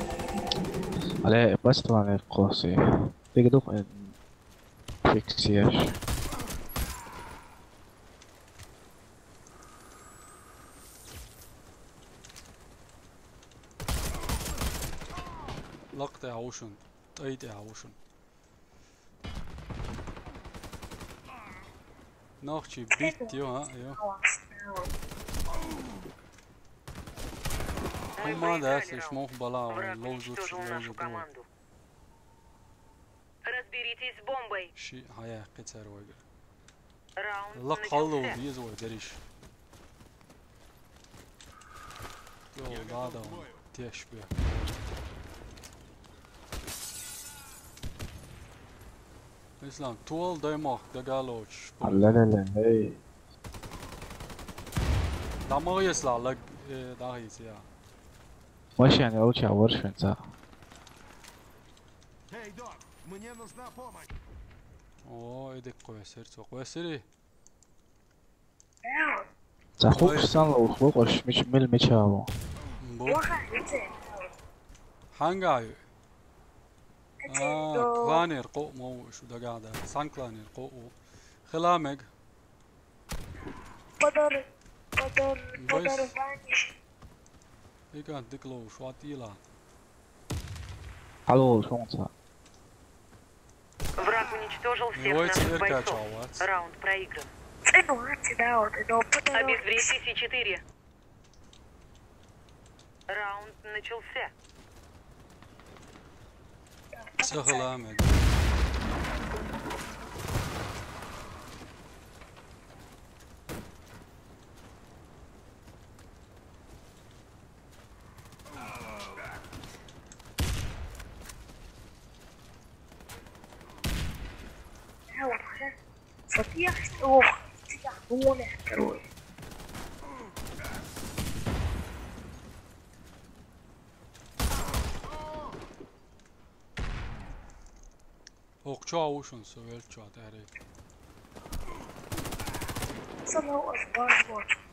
Але, бастван кхоси. Дигдух фиксияш. ЛакхтӀе хьовшун, тӀай тӀе хьовшун. Нохчий бит ю, а, ю. ХӀума дас, иш мух бала, вай, ловзуч, ловзу бу. Разберитесь с бомбой. Ши хьаяьккхи цара вайгара. Раунд Лакха хьалло начался. Деза вай дериш. Йо, да, да, теш бе. Ислам, тол дай мах, дага лоч. Аллалала, эй. Дамаг ес ла, лаг, э, да хиз я. Машина я уча воршенца. Эй, док, мне нужна помощь. О, эдик кхоя сердце, кхоя сири. Ца хуксан лух, лукъаш мич-, мил мичаву. Бу. Хьанга ю? А, кланер къо мо шу дагада. Сан кланер къо у. Хила мег. Подор-, подор-, Бойс. Подорванишь. Икан дик лоу, шуат ила. Алло, шонца. Враг уничтожил всех Войти наших бойцов. Эркачалвац. Раунд проигран. Цену ати, да, вот, но потом Обезвредьте С четыре. Раунд начался. Сахалам. ХӀокху чохь ву шуна со веллачохь тӀаьхьарий. Ца новкъаш бан боху.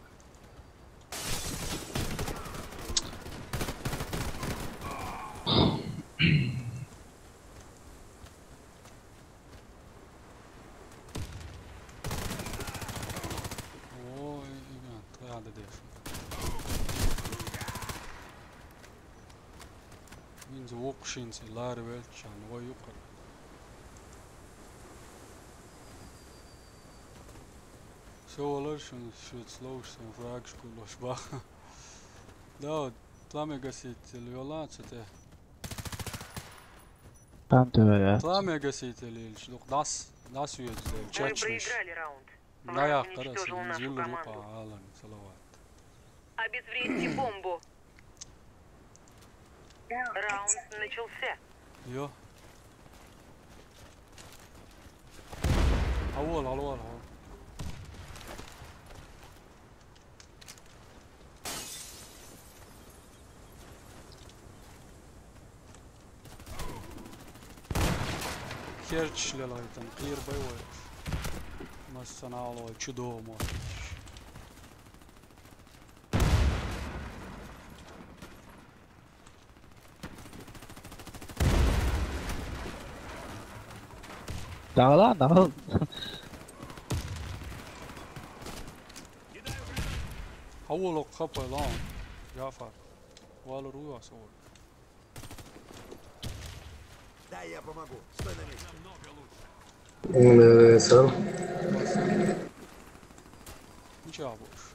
Из вукху шинца лара велччан вай юкъара. Со валар шуна, шуьца ловш сан фрагаш гуллуш баха. Да, пламя гаситель йола цу тӀе. Там тӀе вара. Пламя гаситель йолчу дукха дас, дас веза дела, чечвеш. Даяхкара сан зиллур юкъа алан салават. Обезвредьте бомбу. Раунд начался. Йо. Хьавола, хьавола, хьавола. Керчаш лелхийтина кхера бай вай. Массанхьа а вай чу догӀу мотт. ДӀагӀала, дӀагӀала. Хьавола хапай лаун, Джафар. Валар ву аса вара. Дай я помогу. Стой на месте. М, э, сэр. Ничего больше.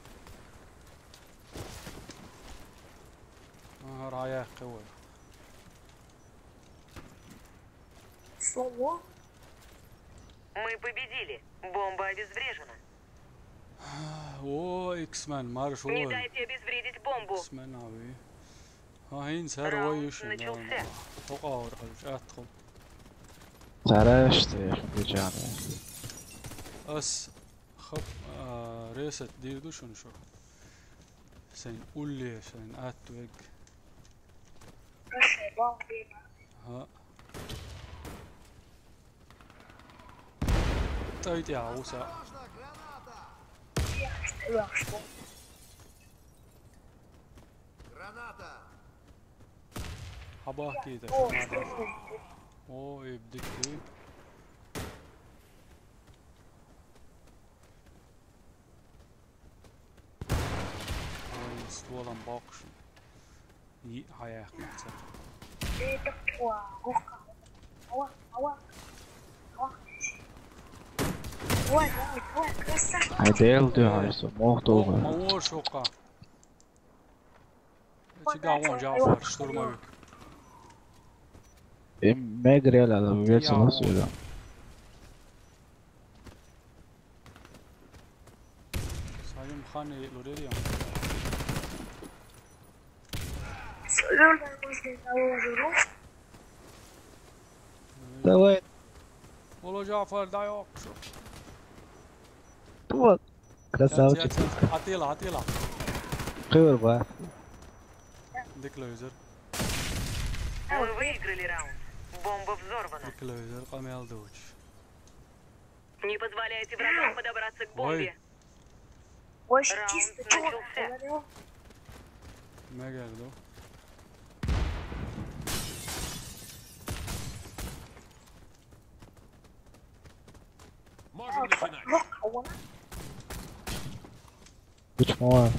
Ага, рая хевой. Слово. Мы победили. Бомба обезврежена. О, X-Men, марш Не вон. Дайте обезвредить бомбу. X-Men ави. Ха, хӀинца хӀара вай Раунд ю шуна, начался. Хьо къагӀар хьуьжа, атта хӀума. Цара аш те, бичана. Ас хап, а, ресет дийр ду шуна шу. Сайн улле, сайн атта вег. ХӀа. ТӀай тӀехьа вуса. Хьабахкийта шуна. О, эб дика дуй. Ой, стволам боккхуш. Йиъ хьаяьккхина ца. Ай, Дела, дуьхьа, со мох догӀу. Ма вон шуьха. Цигахь вон Джафар, штурмовик. Э, мегрел ала, верца ласуьйла. Салим хан и лурерия. Давай. Ола Джафар, дай окшу. Вот. Красавчик. Атила, атила. Кхуьур бац. Дика луьйзар. Мы выиграли раунд. Бомба взорвана. Дика луьйзар, къамел дучу. Не позволяйте врагам подобраться к бомбе. Ой. Раунд начался. Мегар ду. Можем начинать. Почему?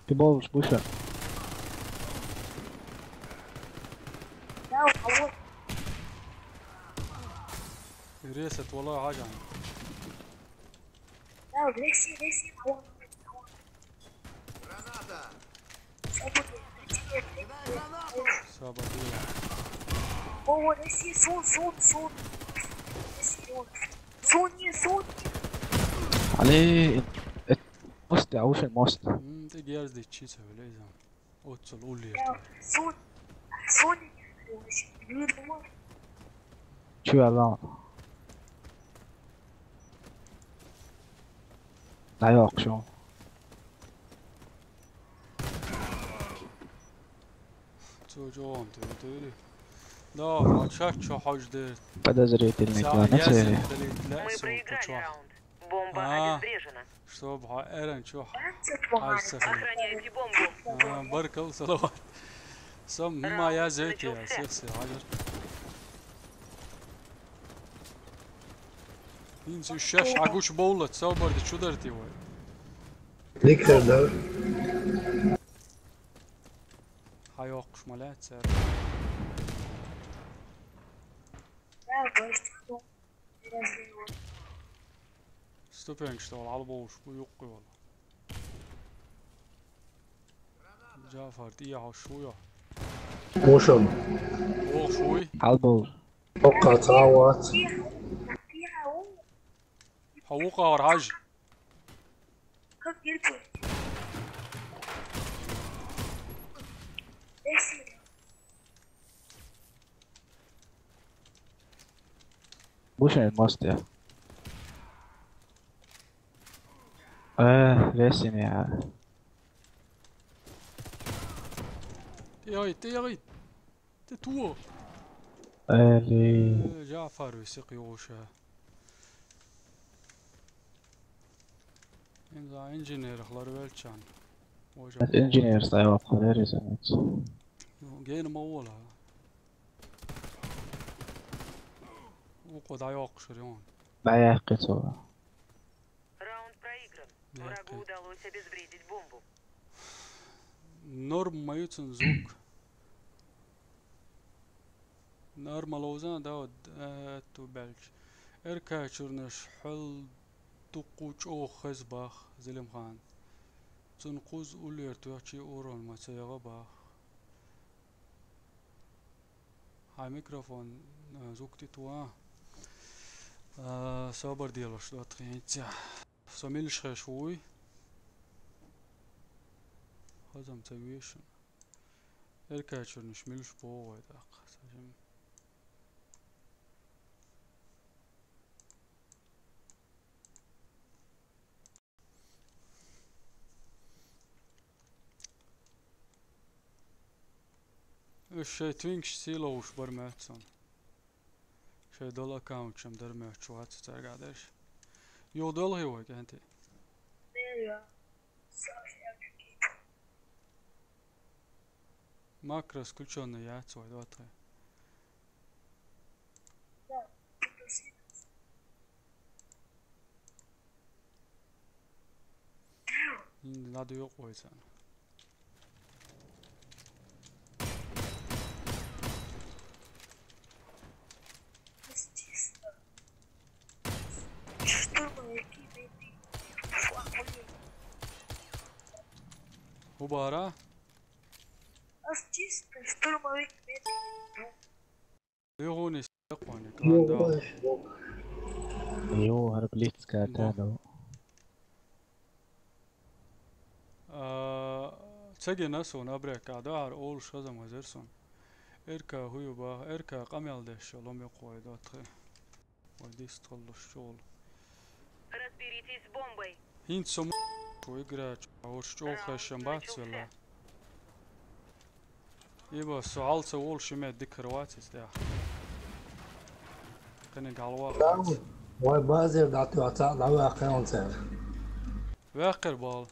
Ты можешь выше. Ресет, валлахӀи, хьажа. Граната! Сабадула. О, вот, если сун, сун, сун. Если он. Сун, не сун. Али, э, мост, я уши мост. М, ты герз дичи цевле изам. Оццул уллер. Сун, сун. Чу аьлла? ДӀайоккху шун. Цо чӀогӀа тевтевли. Да, хьо шаьш чу хьожа дерт. Подозрительный. Ца клан, язин далийта лаьа. Мы суна проиграли чохь. Раунд. Бомба обезврежена. Чтобы хьо эран чохь хьажа ца хилар. Охраняйте бомбу. А, баркал, салават. Сом хӀума язйойте, я, сих се хьажар. ХӀинца уьш шаьш хьагучу бовллац, собар де, чу дара те вай? Виктор, да? Йоккхуш ма лаьцара. Ступенькаш тӀа хьалбовлуш бу юккъе йолу. Джафар, тӀехьа хьо шу йо? Мушан. Вохуш вуй? Хьалбовлуш. Оккха цхьа а вац. Хьо вукхавар хьажа. Бу шайн мостехь. Э, весине. ТӀейагӀийта, тӀейагӀийта. Те туо. Эли. Э, Джафар виси кхиоша. Инза инженерах ларвелчан. Инженер стайл хьалеризанец. Гена ма вола. Укъо дӀайоккхуш рион. ДӀаяьккхи цо. Раунд проигран. Врагу удалось обезвредить бомбу. Норм ма ю цун звук. Норма ловзан, да, вот, э, ту баьлча. Эрка чурнаш хьол дуккху чӀогӀа хеза бах, Зелимхан. Цун кхуза уллера тоьхчий урон ма ца ягӀа бах. Хьан микрофон, а, звук тӀе ту, а? А, собар делош ду тхин ца. Со милаш хеш вуй? Хазам ца вешан. Эркачурнаш милаш богӀу вай даккха. Сажим. Уьш шайн твинкаш сийловш бар моьтту сан. Шайн долу аккаунтчам дар моьттуш вац цаьрга дерш. Юха долу хи вай, кӀентий? Макрос включённый яц вай, да, тхе? Надо юкъа вай царна. ХӀун бара? Ас чисто штурмовик. Юхуни сакъони канда. Йо, хӀара блицка тадо. А, ца гина суна абрекка, да, хӀара олуш хаза ма зер суна. Эрка хӀу ю баха, эрка къамел деш йолу мекхой до тхе. Вай дистхаллаш чугӀула. Разберитесь с бомбой. ХӀинца со м-, шу игра чу, хӀорш чӀогӀа хешан бац велла. Иба, со хьал ца волу ши мет дикара вац иза тӀехь. Кхиниг хьалвахац. Вай базер дӀатоьхна цхьаъ дӀаваьккхина цара. Ваьккхира бала.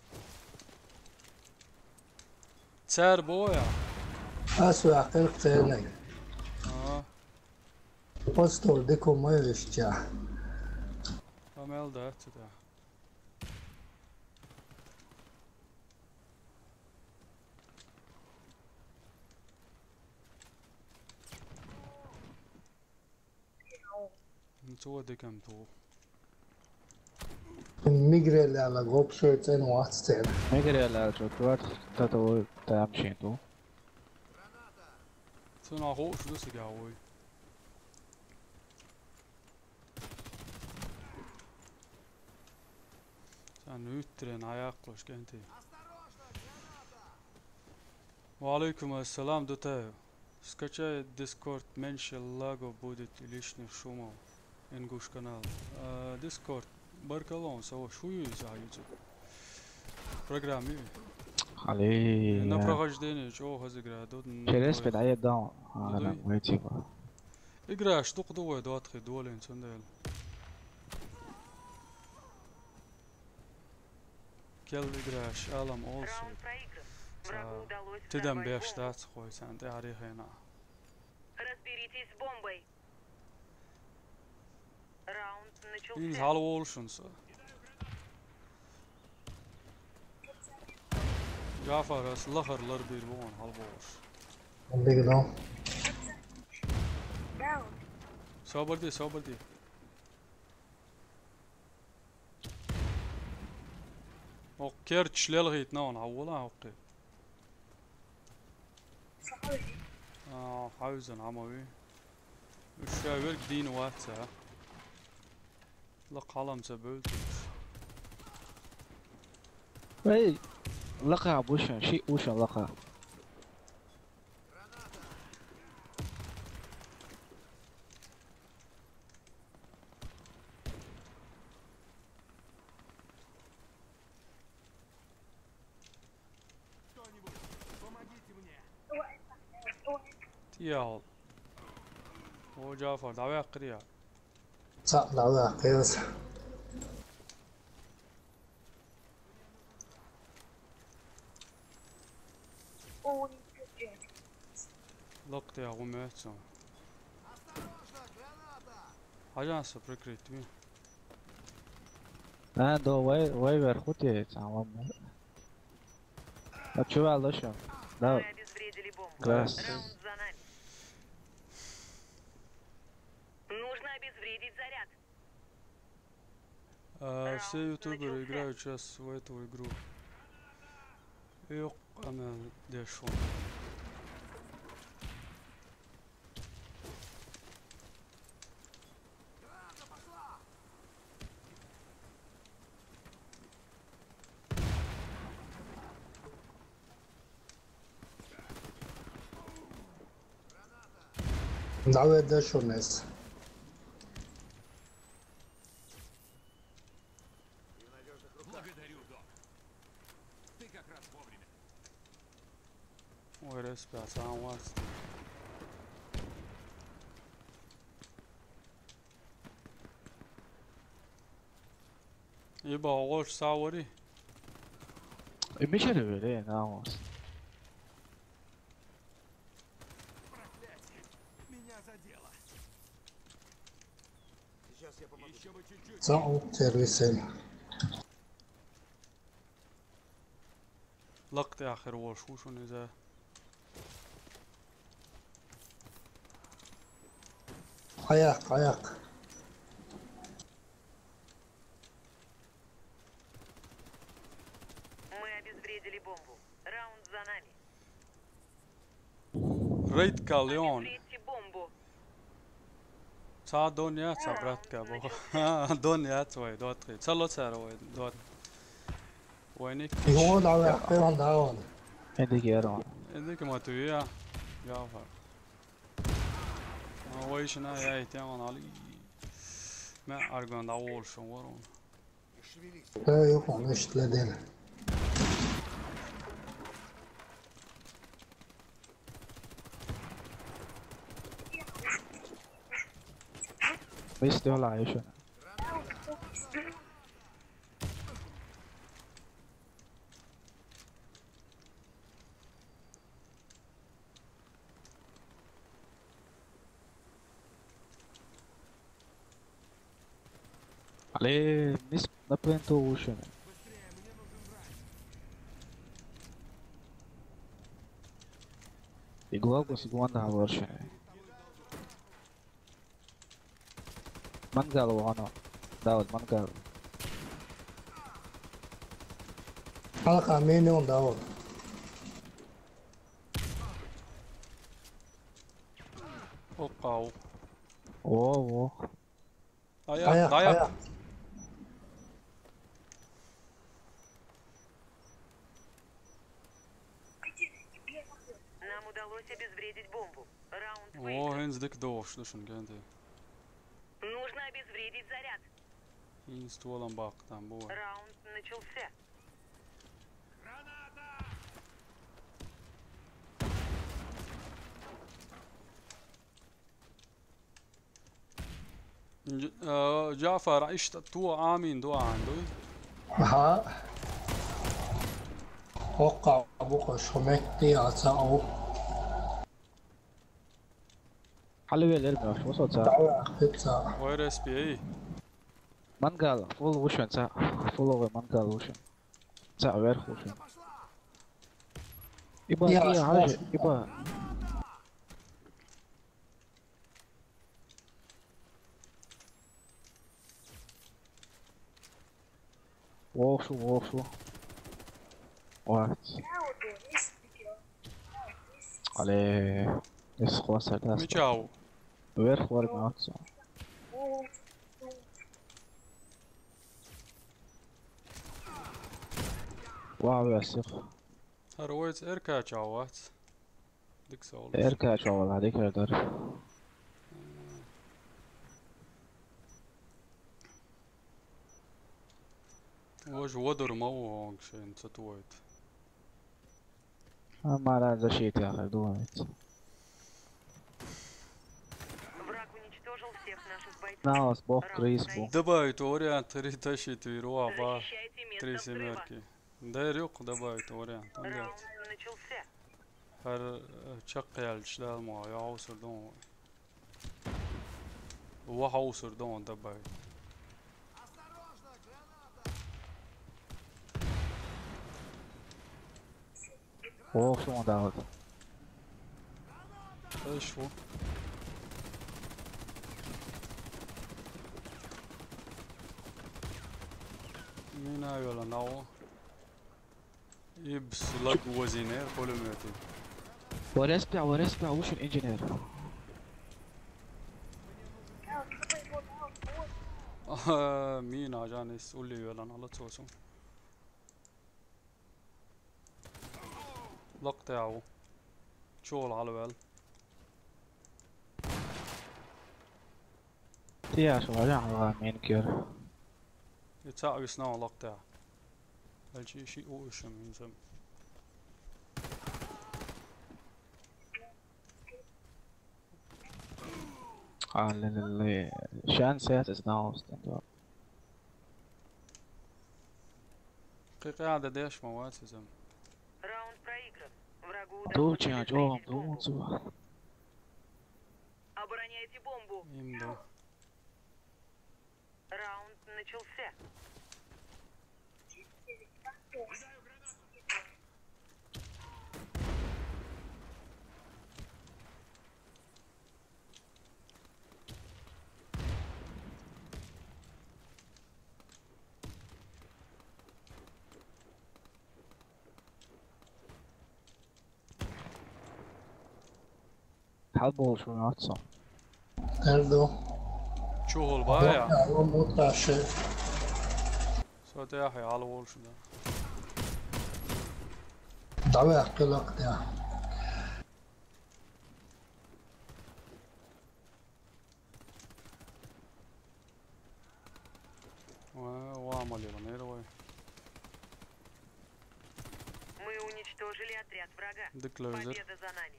Цара боху я? Ас ваьккхира церниг. А. Постор дика ма вешча. Амел дац цу тӀехь. Цо дикам ту. Мигрел аьлла гопшой цӀен вац церан. Мигрел аьлла чу туат, тата ву тамашийна ту. Цунах хууш ду цига вуй. Сан вуьттарен Ӏаяккхалаш кӀентий. Ва алейкум ассалам, Дутаев. Скачай Discord, меньше лагов будет и лишних шумов. Ингуш канал. А, Discord. Баркалло, сава шу ю иза ю цу. Программа ю. Хали. На прохождение чего хазигра дод. Через педая дал. А, на войти. Игра штука дугой двадцать долин цундел. Кел играш алам олсу. Ца тидам беш дац хой сан тӀе арихена. Разберитесь с бомбой. Раунд начался. Ин хьал волушун со. Джафар ас лахар лар бир вон хьал волуш. One big down. Down. Собар де, собар де. О, керч лелгит наун, хьавола, окей. Sorry. آه، حوزن عموي. الشاور دين واتسا. لق حلم سبعود. Эй, лаха бушан, ши ушан лаха. Кто-нибудь, помогите мне! Тиягьол. О, Джафар, давай акъриа. Са, давай, акъриа. Лакъ тиягьол мецо. Пожалуйста, прикрыть ми. А, да, вай, вай вверху те, там, ладно. А чё, Алёша? Да. Мы обезвредили бомбу. Крас. Раунд за нами. Нужно обезвредить заряд. А, все ютуберы играют сейчас в эту игру. Ёк, она дешево. Давай дальше вниз. Благодарю, док. Ты как раз вовремя. Ой, ребят, сам вас. Еба, ош савари. И мишере вере, намус. Проклятие! Меня задело. Сейчас я помогу. Ещё бы чуть-чуть. Сау сервисен. Лакъ тиягьол шушун иза. Къаякъ, къаякъ. Мы обезвредили бомбу. Раунд за нами. Рейд Калион. Обезвредьте бомбу. Ца Доня, ца братка, бо. Доня, твой, дот. Ца лоцар, вай, дот. Вайник. Йо, да, да, да, да. Эдик ярон. Эдик матуя. Яфа. Вай шина, я, итян, али. Мен арган да волшон ворон. Э, yok, onu işledi. Biz de olay şu. Али, мис напрямую уши. Игла гос, игла на ворше. Мангал вано. Давид, мангал. Алка, минимум, Давид. Опа, о. О, о. Аяк, аяк, аяк. Нам удалось обезвредить бомбу. Раунд выигран. О, хенз дик дош, душун генди. Нужно обезвредить заряд. Хенз туалан бак там бу. Раунд начался. Дж-, э, Джафар, ишта ту амин дуан дуй. Аха. Хока бука шумекти аса о. Халвел эр баш, вот отца. Давай, пицца. Ой, респи, эй. Мангал, фул ушен, ца, фул ове мангал ушен. Ца, вверх ушен. Иба, я, я, я, я, иба. Шу вовшу. Вац. Але. Эс хвасар даст. Мича ву? Верх вар мац. Ва, весих. ХӀара вайца эркача вац. Дика сов луш. Эркача вала, дика дар. Вож водур ма ву хӀанг шайн ца тойта. А мара защита яхар ду вайца. Враг уничтожил всех наших бойцов. Наус бох крис бу. Добавить вариант, три тащит виру, а ба. Три семерки. Дер юкъ добавить вариант. Ангат. Раунд начался. ХӀара, э, чакхъяьлча дала ма йоӀ хьовсур ду. Ва хьовсур ду добавить. Ох, шума дагӀалда. Ай, шу. Мина йола нав. Ибс лаг вазине пулемети. Варес пя, варес пя, ушин инженер. Аха, мина жанис улли йола нала цосу. Лакъ тӀехь ву. Чула хьалаваьлла. Тияш вара хьалха мин кер. И цхьаъ висна лакъ тӀехь. Хьалчи ши у уьш мин сам. Аллилла. Шан сет is now stand up. Кхин къаьда деш ма вац иза. Раунд проигран. Врагу удалось удержать бомбу. Обороняйте бомбу. Им да. Раунд начался. Хьал болуш ву нацо. Эрду. Чухул бая? Алло, муташе. Со тяхи хьал болуш да. Давай, ахкелак тя. Ва, ва, амалира нервой. Мы уничтожили отряд врага. Дык ловзыр. Победа за нами.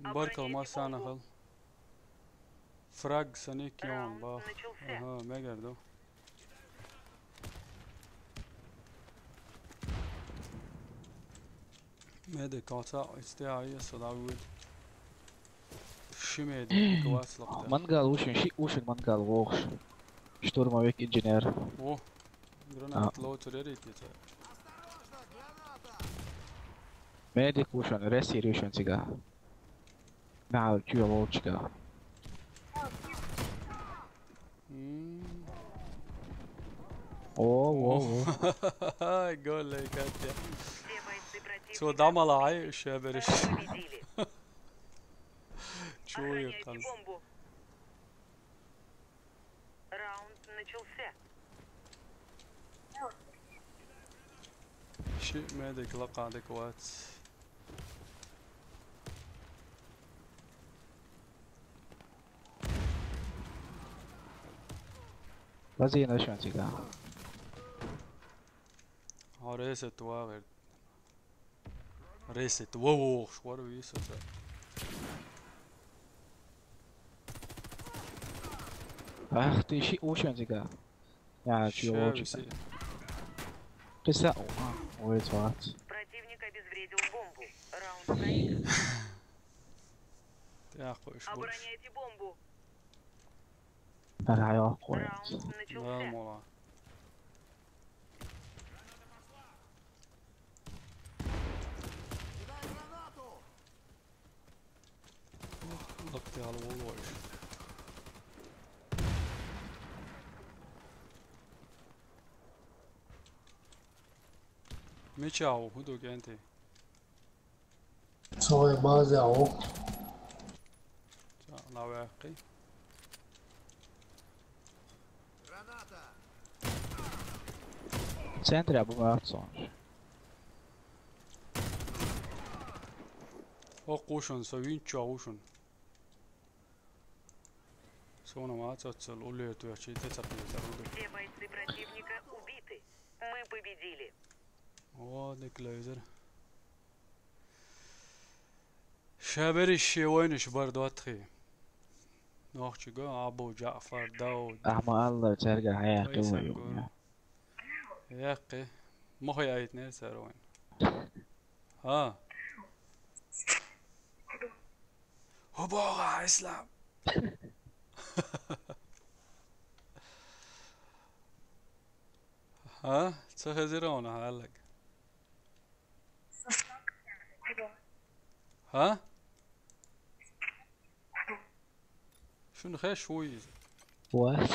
Баркал, обороняйте массана бомбу. Хал. Фраг саник ён. Раунд бах. Начался. Ага, мегар ду. Медик оца истя ая садавид. Ши медик вац лапта. Мангал ушин, ши ушин мангал вохш. Штурмовик инженер. О, гранат. А. Лоцер эритица. Медик ушин, ресир ушин цига. Нал чуя волчка. М. О, о, о. Ай, голлей, Катя. Цо дамала ай, шебериш. Чуя кан. Раунд начался. Ши медик лакъа адекват. Вазина шан цига. Аресет вагер. Ресет, во, во, швар виса. Ах ты, ши ушан цига. Я, чего? Киса, а, ой, тват. Противник обезвредил бомбу. Раунд проигран. Ты ахуешь больше. Обороняйте бомбу. Райо, ой. Раунд начался. Да, мола. Лакъти гьалволвайш. Мича ву, хӀун ду кӀентий? Со вай база ву. Ца, лавяхкий. Центре абу мацон. О, къушун, со винчу къушун. Суна ма цацал уллер туяхчи тӀе ца кхийтар угу. Все бойцы противника убиты. Мы победили. О, дика лайзар. Ша берриш шен вайнаш бар доттагӀий. Нохчига Абу Джаъфар, Дауд. Ахма Алла царга хьаяхкий Файсал вай гур. Яхкий. Мухай айтнер цар вайн. ХӀа. ХӀу боху, Ислам? ХӀа? Ца хезира хьуна хьалаг? ХӀа? Шуна хеш вуй иза? What?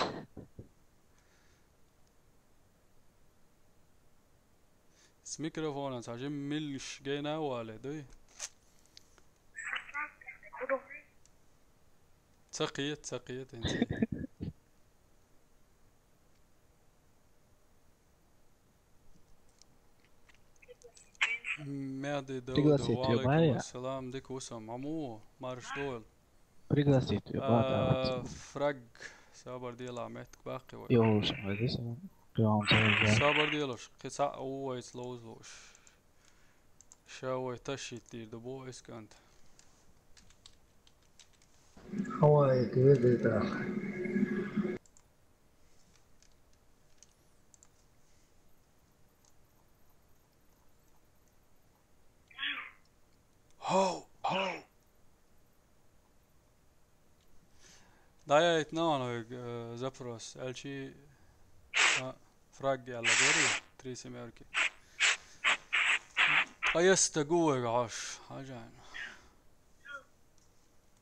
С микрофонан цхьа жимма милгаш гайна а вале, дуй? Ца кхета, ца кхета, хӀинца. Мехди Дауда, пригласить ва алейкум ассалам, дика вусам, Аму, марш дойл. Пригласить, а, фраг, сабар дела меттиг баккхи вай. Йоуш, вай дис, прям, сабар делаш, кхи цхьа а ву вайца ловзалуш. Ша вай ташшит дийр ду бо эскант. Хавай, киве дета. Хо, хо. ДӀаяйта нана вайга, э, запрос. Аьлчи, а, фраг яла гори, три семерки. Къайста гу вайга хьаш, хьажан.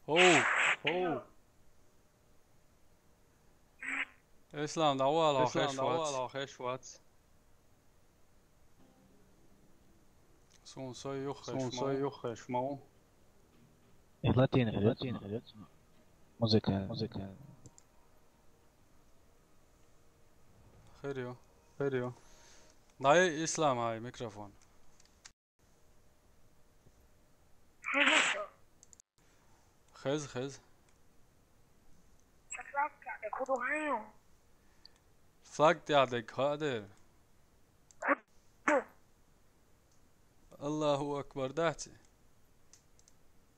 Хо, хо. Ислам, дӀавала, Ислам, хеш вац. ДӀавала, хеш вац. Сун сой юххеш Сун сой мау. Юххеш мау. Э, латин, латин, музыка, музыка. Хир ю, хир ю. ДӀай, Ислам, ай, микрофон. Хез, хез. Флаг тӀехь дерг хаа дера. Аллаху акбар дац?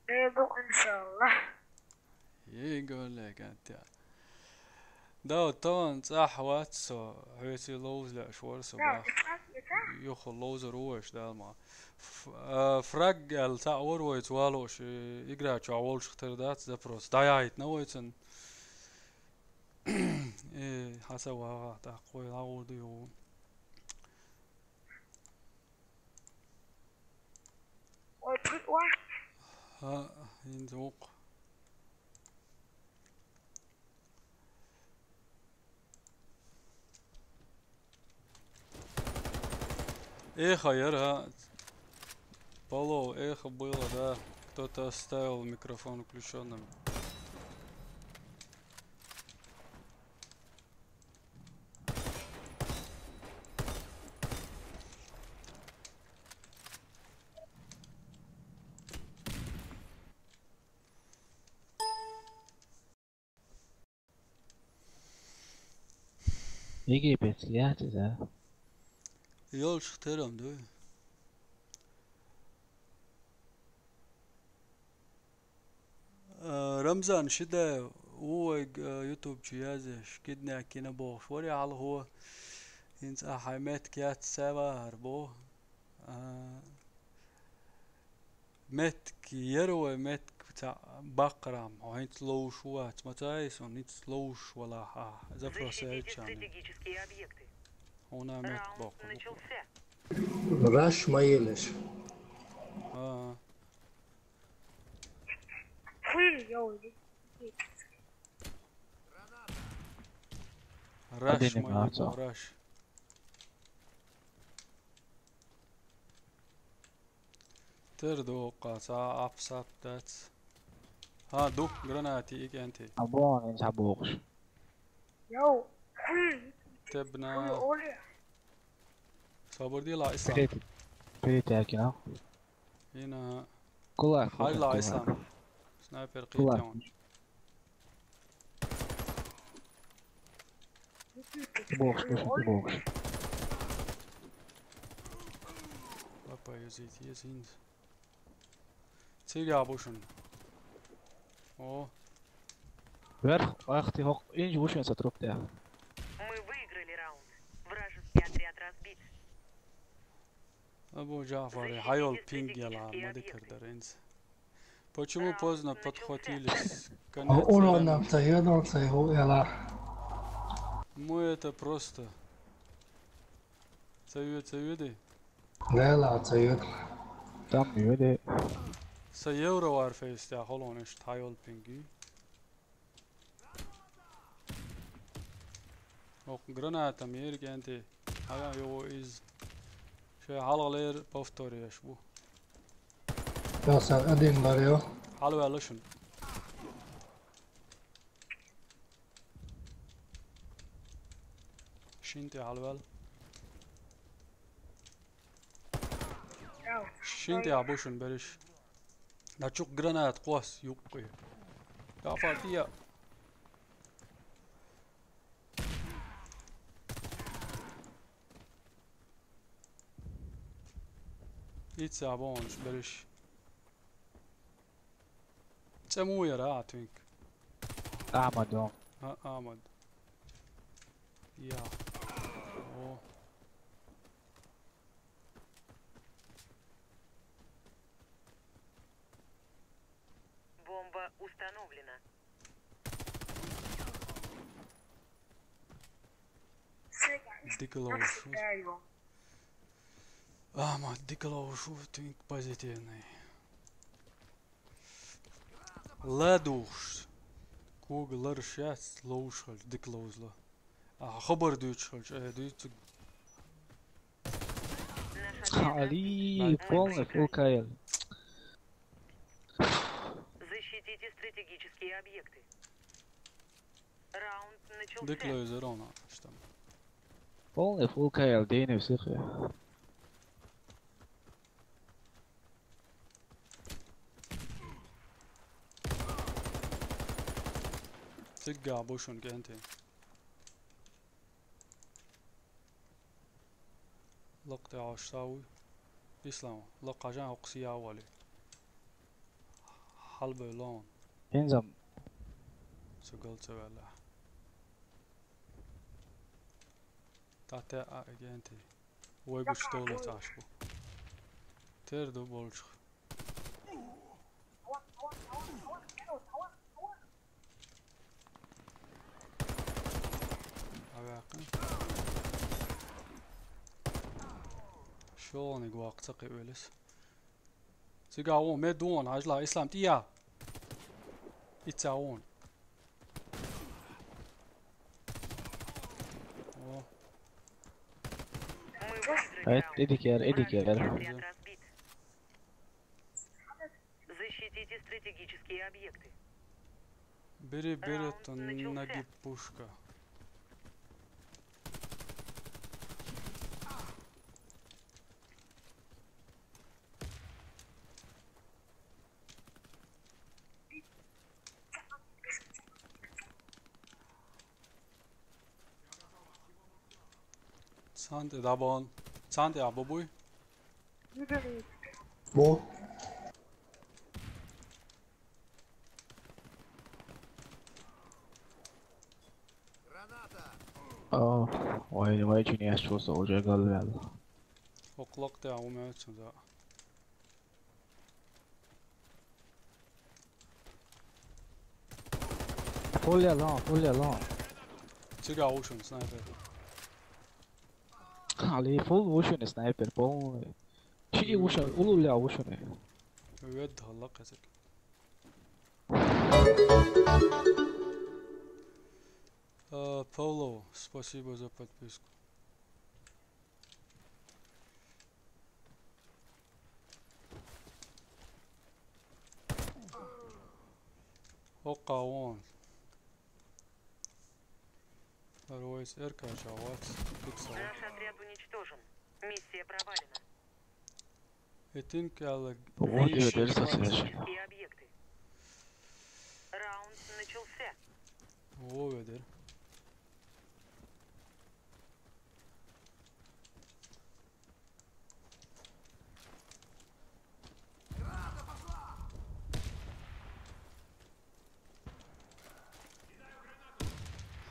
Э, ду, иншаллах. Ей, голе, гантя. Дав, тахана цӀахь вац со, хьоьций ловза лаьаш вара со бах. Юха ловзар ву вайша, Дала ма. Ф-, а, фраг аьлла цхьаъ вара вайца валуш, э, игра чохь волчух тера дац запрос. ДӀаяйтина вайцан. Э, хьан са вагӀа, тӀаккха вай лавур ду югӀу. Ой, пхи-, ой. ХӀа, хӀинца вукху. Эхо яра, а? Полов, эхо было, да. Кто-то оставил микрофон включённым. Египетский яц иза? Йолчух терам дуй. А, Рамзан Шидаев ву вайга, а, ютуб чу язъеш, киднек йина бохуш вара хьалхо. ХӀинца ахьа меттиг яц, ца вахар боху. А, меттиг яра вай, меттиг ца баккхарам, хьо хӀинца ловш ву вац, ма ца ай сон, хӀинца ловш валахь ахь, запрос аьлча. Хьуна меттиг боккху. Раш ма елаш. А. Фу, йой. Раш ма елаш, раш. Тера ду оккха, цхьа апсап дац. Хьа, ду, гранати и кӀентий. А бон, ин цхьа бохуш. Йоу. Тебна. Оля. Собар дила, Ислам. Перед, перед якина. Ина. Кулак, Хайла, кулак. Ислам. Снайпер кулак. Китон. Бокс, бокс, бокс. Лапа юзит, езинс. Цига бушун. О. Вверх, ах ты, хок, инж бушун са труп, да. Мы выиграли раунд. Вражеский отряд разбит. Абу Джафари, хьайол пинг яла, ма дикар даринц. Почему поздно подхватились? Конец. Урона ца йодан ца йо яла. Ну это просто. Ца йо, ца йо ди? Лела ца йо. Там йо ди. Са евро варфейс тя холон ишт хьайол пинги. Ох, граната мир кӀентий. Хьая йо из. Ше хьалгӀалер повторяешь бу. Просто один барё. Хьалваьлла шун. Шин тӀе хьалваьлла. Шин тӀе а бу шун бериш. Начух гранат кхос юккъе. Гафар тия. Ица бонш бериш. ЦӀе му яра а твинк. Амадо. А, Амад. Я. О. Бомба установлена. Дика лоуш. Ама, дика лоуш, твинк позитивный. Ладуш. Куг ларшац лоуш халч, дика лоузла. А, хабар дуйч халч, э, дуйцуг. Али, полный фул кайл. Защитите стратегические объекты. Раунд начался. Дика лоуз ровно, что там. Полный фул кайл, день всех. Цигга бушун кӀентий. Лакъ тӀе Ӏаш сав вуй. Ислам, лакъ хьажан хӀокху сия вали. Хьалбевлла хьуна. ХӀинца ам. Цу гал ца ваьлла. ТӀатта а агенти. Вай гучу доллац Ӏаш бу. Тера ду болчух. Авякъин. ШолгӀаниг ваккха ца кхиъвелис. Цига вон, ме дон, хьажла, Ислам, тӀия. Ица вон. О. Э, иди кер, иди кер. Защитите стратегические объекты. Бери, бери, то ноги пушка. Цхьаьна тӀе дӀабахана. Цхьаьна тӀе а бу буй? Бу. О, вай, вай, чуьнеш чувствовал уже галвел. Оклок тӀе а ву меца за. Фул я лон, фул я лон. Цига вушун снайпер. Али, фул вушун снайпер, полный. Чи вушун, улуля вушун. Вед халла кесек. А, Павло, спасибо за подписку. Окко вон. Второй с РК чават. Пиксел. Наш отряд уничтожен. Миссия провалена. Этинг алаг. Вот и Ищи ведь, кстати, стратегические объекты. Раунд начался. Во ведер.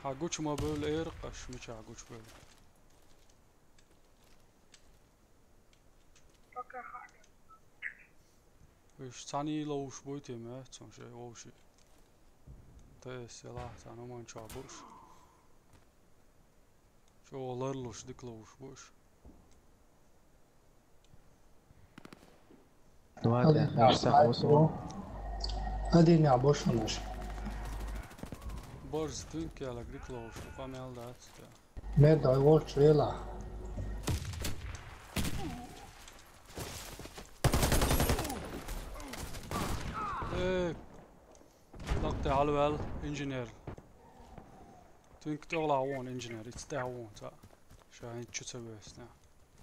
Хьагучу ма бевлла, эр къаш мича хьагучу бевлла. Уж цхьаьна ловш буй те ма, цун шей вовши. Та эс ялахь цхьаьна ман чохь буш. ЧӀогӀа ларлуш дика ловш буш. Давай, Один да, наш мясо. Сахо со. Один я больше наш. Борз тинг яла дика ловш, къамел дац те. Ме дай волчу вела. Э, лакте хьалвел, инженер. Тинг тӀехула вон инженер, ицу тӀехь вон ца. Ша хӀинца чу ца вевсна.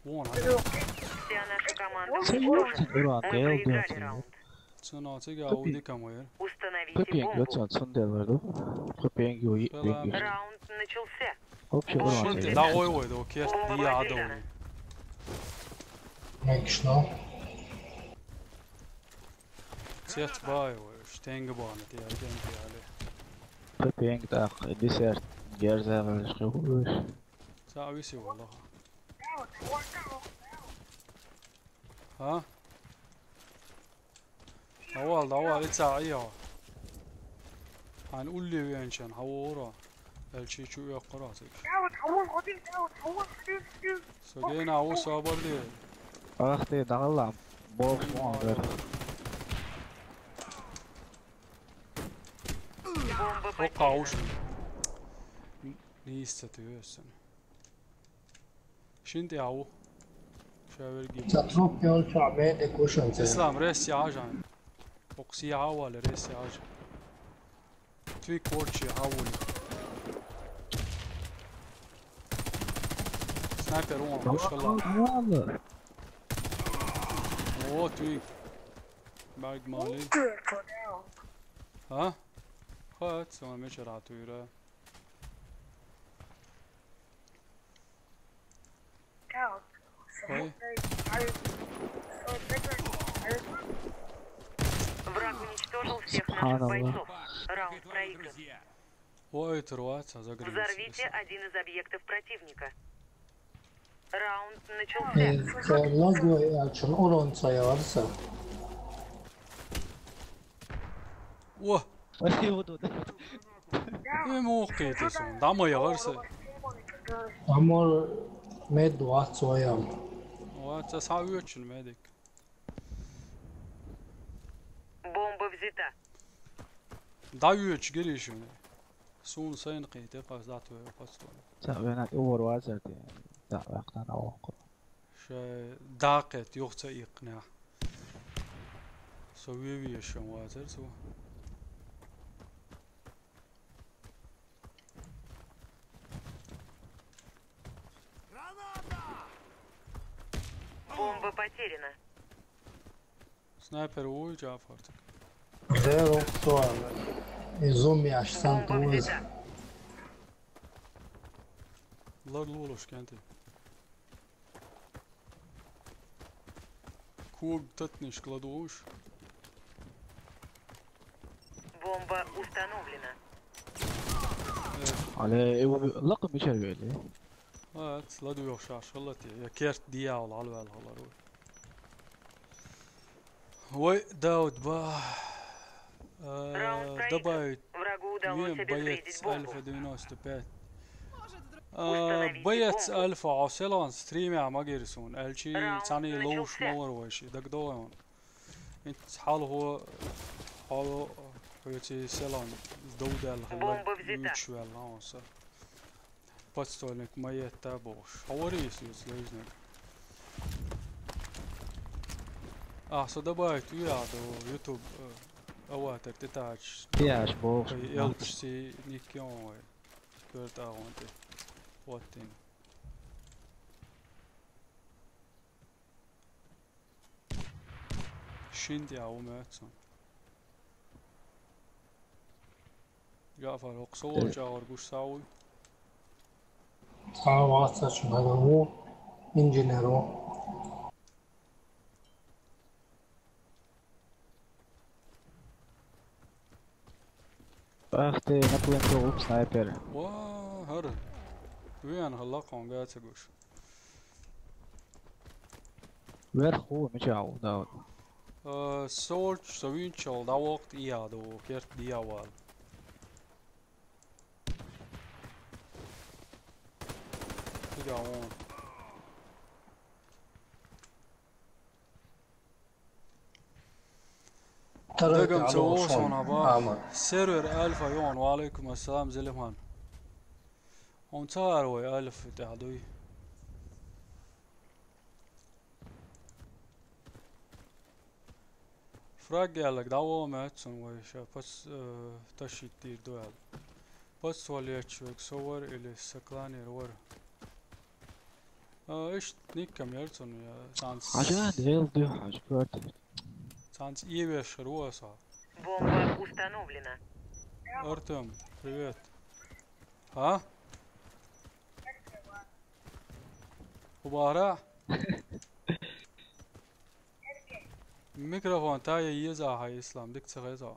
Вон хьа. Вся наша команда Ца уничтожена. Юрт, юрт, Мы проиграли раунд. Цуна цига Капи. Ауди камайр. Установите Капи, бомбу. Йоцан цундел варду. Капи, ю, и, Салам. Бигиш. Раунд начался. Общий урон. Шунти дагой вой до керт дия адой. Мекшно. Церт бай вой, штенга бана, ти арден ти али. Капи, так, десерт. Герза валиш хубуш. Ца виси валаха. Хьа? Давал, давал, ица айо. Хьан улли венчан, хьавора. Элчи чу ёккара цик. Согена у собарли. Ах ты, дагала. Бог вон вер. Бомба О, потеряна. Кауш. Нийсса тюсен. Шинти ау. Шаверги. Ца труп йолча беде кушан це. Ислам, рес яжан. Окси ау вале рес яж. Твик ворчи ау вале. Снайпер вон, машалла. Ладно. О, твик. Баг мали. А? Хат, сама мечератуйра. Ой. Враг уничтожил всех наших Субханаллах. Бойцов. Раунд проигран. Ой, трваца загрыз. Взорвите один из объектов противника. Раунд начался. Э, це логвой, а чон урон це я варса. О! Ой, вот, вот. Э, мохкетесон. Дама я варса. Амор мед вац ваям. О, це савючен медик. Бомба взята. Да юч гиришуне. Сун сайн кхете къаз датве къаз тон. Ца вена увор вазати. Да вахтан авоқ. Ше дакъет юхца икъна. Со виви шон вазер со. Бомба потеряна. Снайпер вуй, Джафар, так. Де рухтуан. Изум яш сан туз. Лар лулуш кенти. Куг татниш кладуш. Бомба установлена. Э, Але, э, лакъ мичар вели. Ат, ладу ёхшаш, халати. Я керт диял, алвал, халару. Ой, Дауд, ба. Э, Раунд проигран. Добавить Врагу удалось вен обезвредить боец бомбу. Альфа девяносто пять. Э, Установите боец бомбу. Альфа, а селан стриме, а магирисун. Элчи Раунд цани лоуш начался. Мовар вайши. Дагдоон. Инт хал хо, хо, хо ци селан. Доудал, хала Бомба взята. Юч вел, а, он са. Подствольник маетта бош. Хаварис юц лежнек. А, со добавить уяду YouTube, э, Аватар тӀетаьӀаш. ТӀетаьӀаш бохуш. Вай элпашций никкъон вай. Коьрта агӀон тӀе. Оттина. Шин тӀе а ву моьтту суна. Джаъфар, хӀокху со волчу агӀор гуш схьа а вуй? Схьа а вац, аса шуна хьалха ву, инженер ву. Ах ты, на пленту, уп, снайпер. Ва, хӀара. Вен хӀаллакъон га ца гуш. Верху, мича ву, Дауд? Э, со волчу, со винчал дӀавоккху, и ял ду, керт диавал. Куда он? Дагам ца вогӀу суна, бах. Сервер Альфа йогӀун, ва алейкум ассалам, Зелимхан. Хьуна ца гӀара вай Альфа тӀехь дуй? Фраг аьлларг дӀавогӀу моьтту суна вай ша пас, э, ташийта дийр ду аьлла. Пас вала етташ верг со вара или сан кланера вара? А, иштта никкам яра цунна, я, цхьаьнца. Хьажа, дел дуй, хьажа, кот. Цхьаьнца эвеш хир ву аса. Бомба установлена. Артём, привет. А? Хубара? Микрофон тая еза хьан, Ислам, дика ца хеза.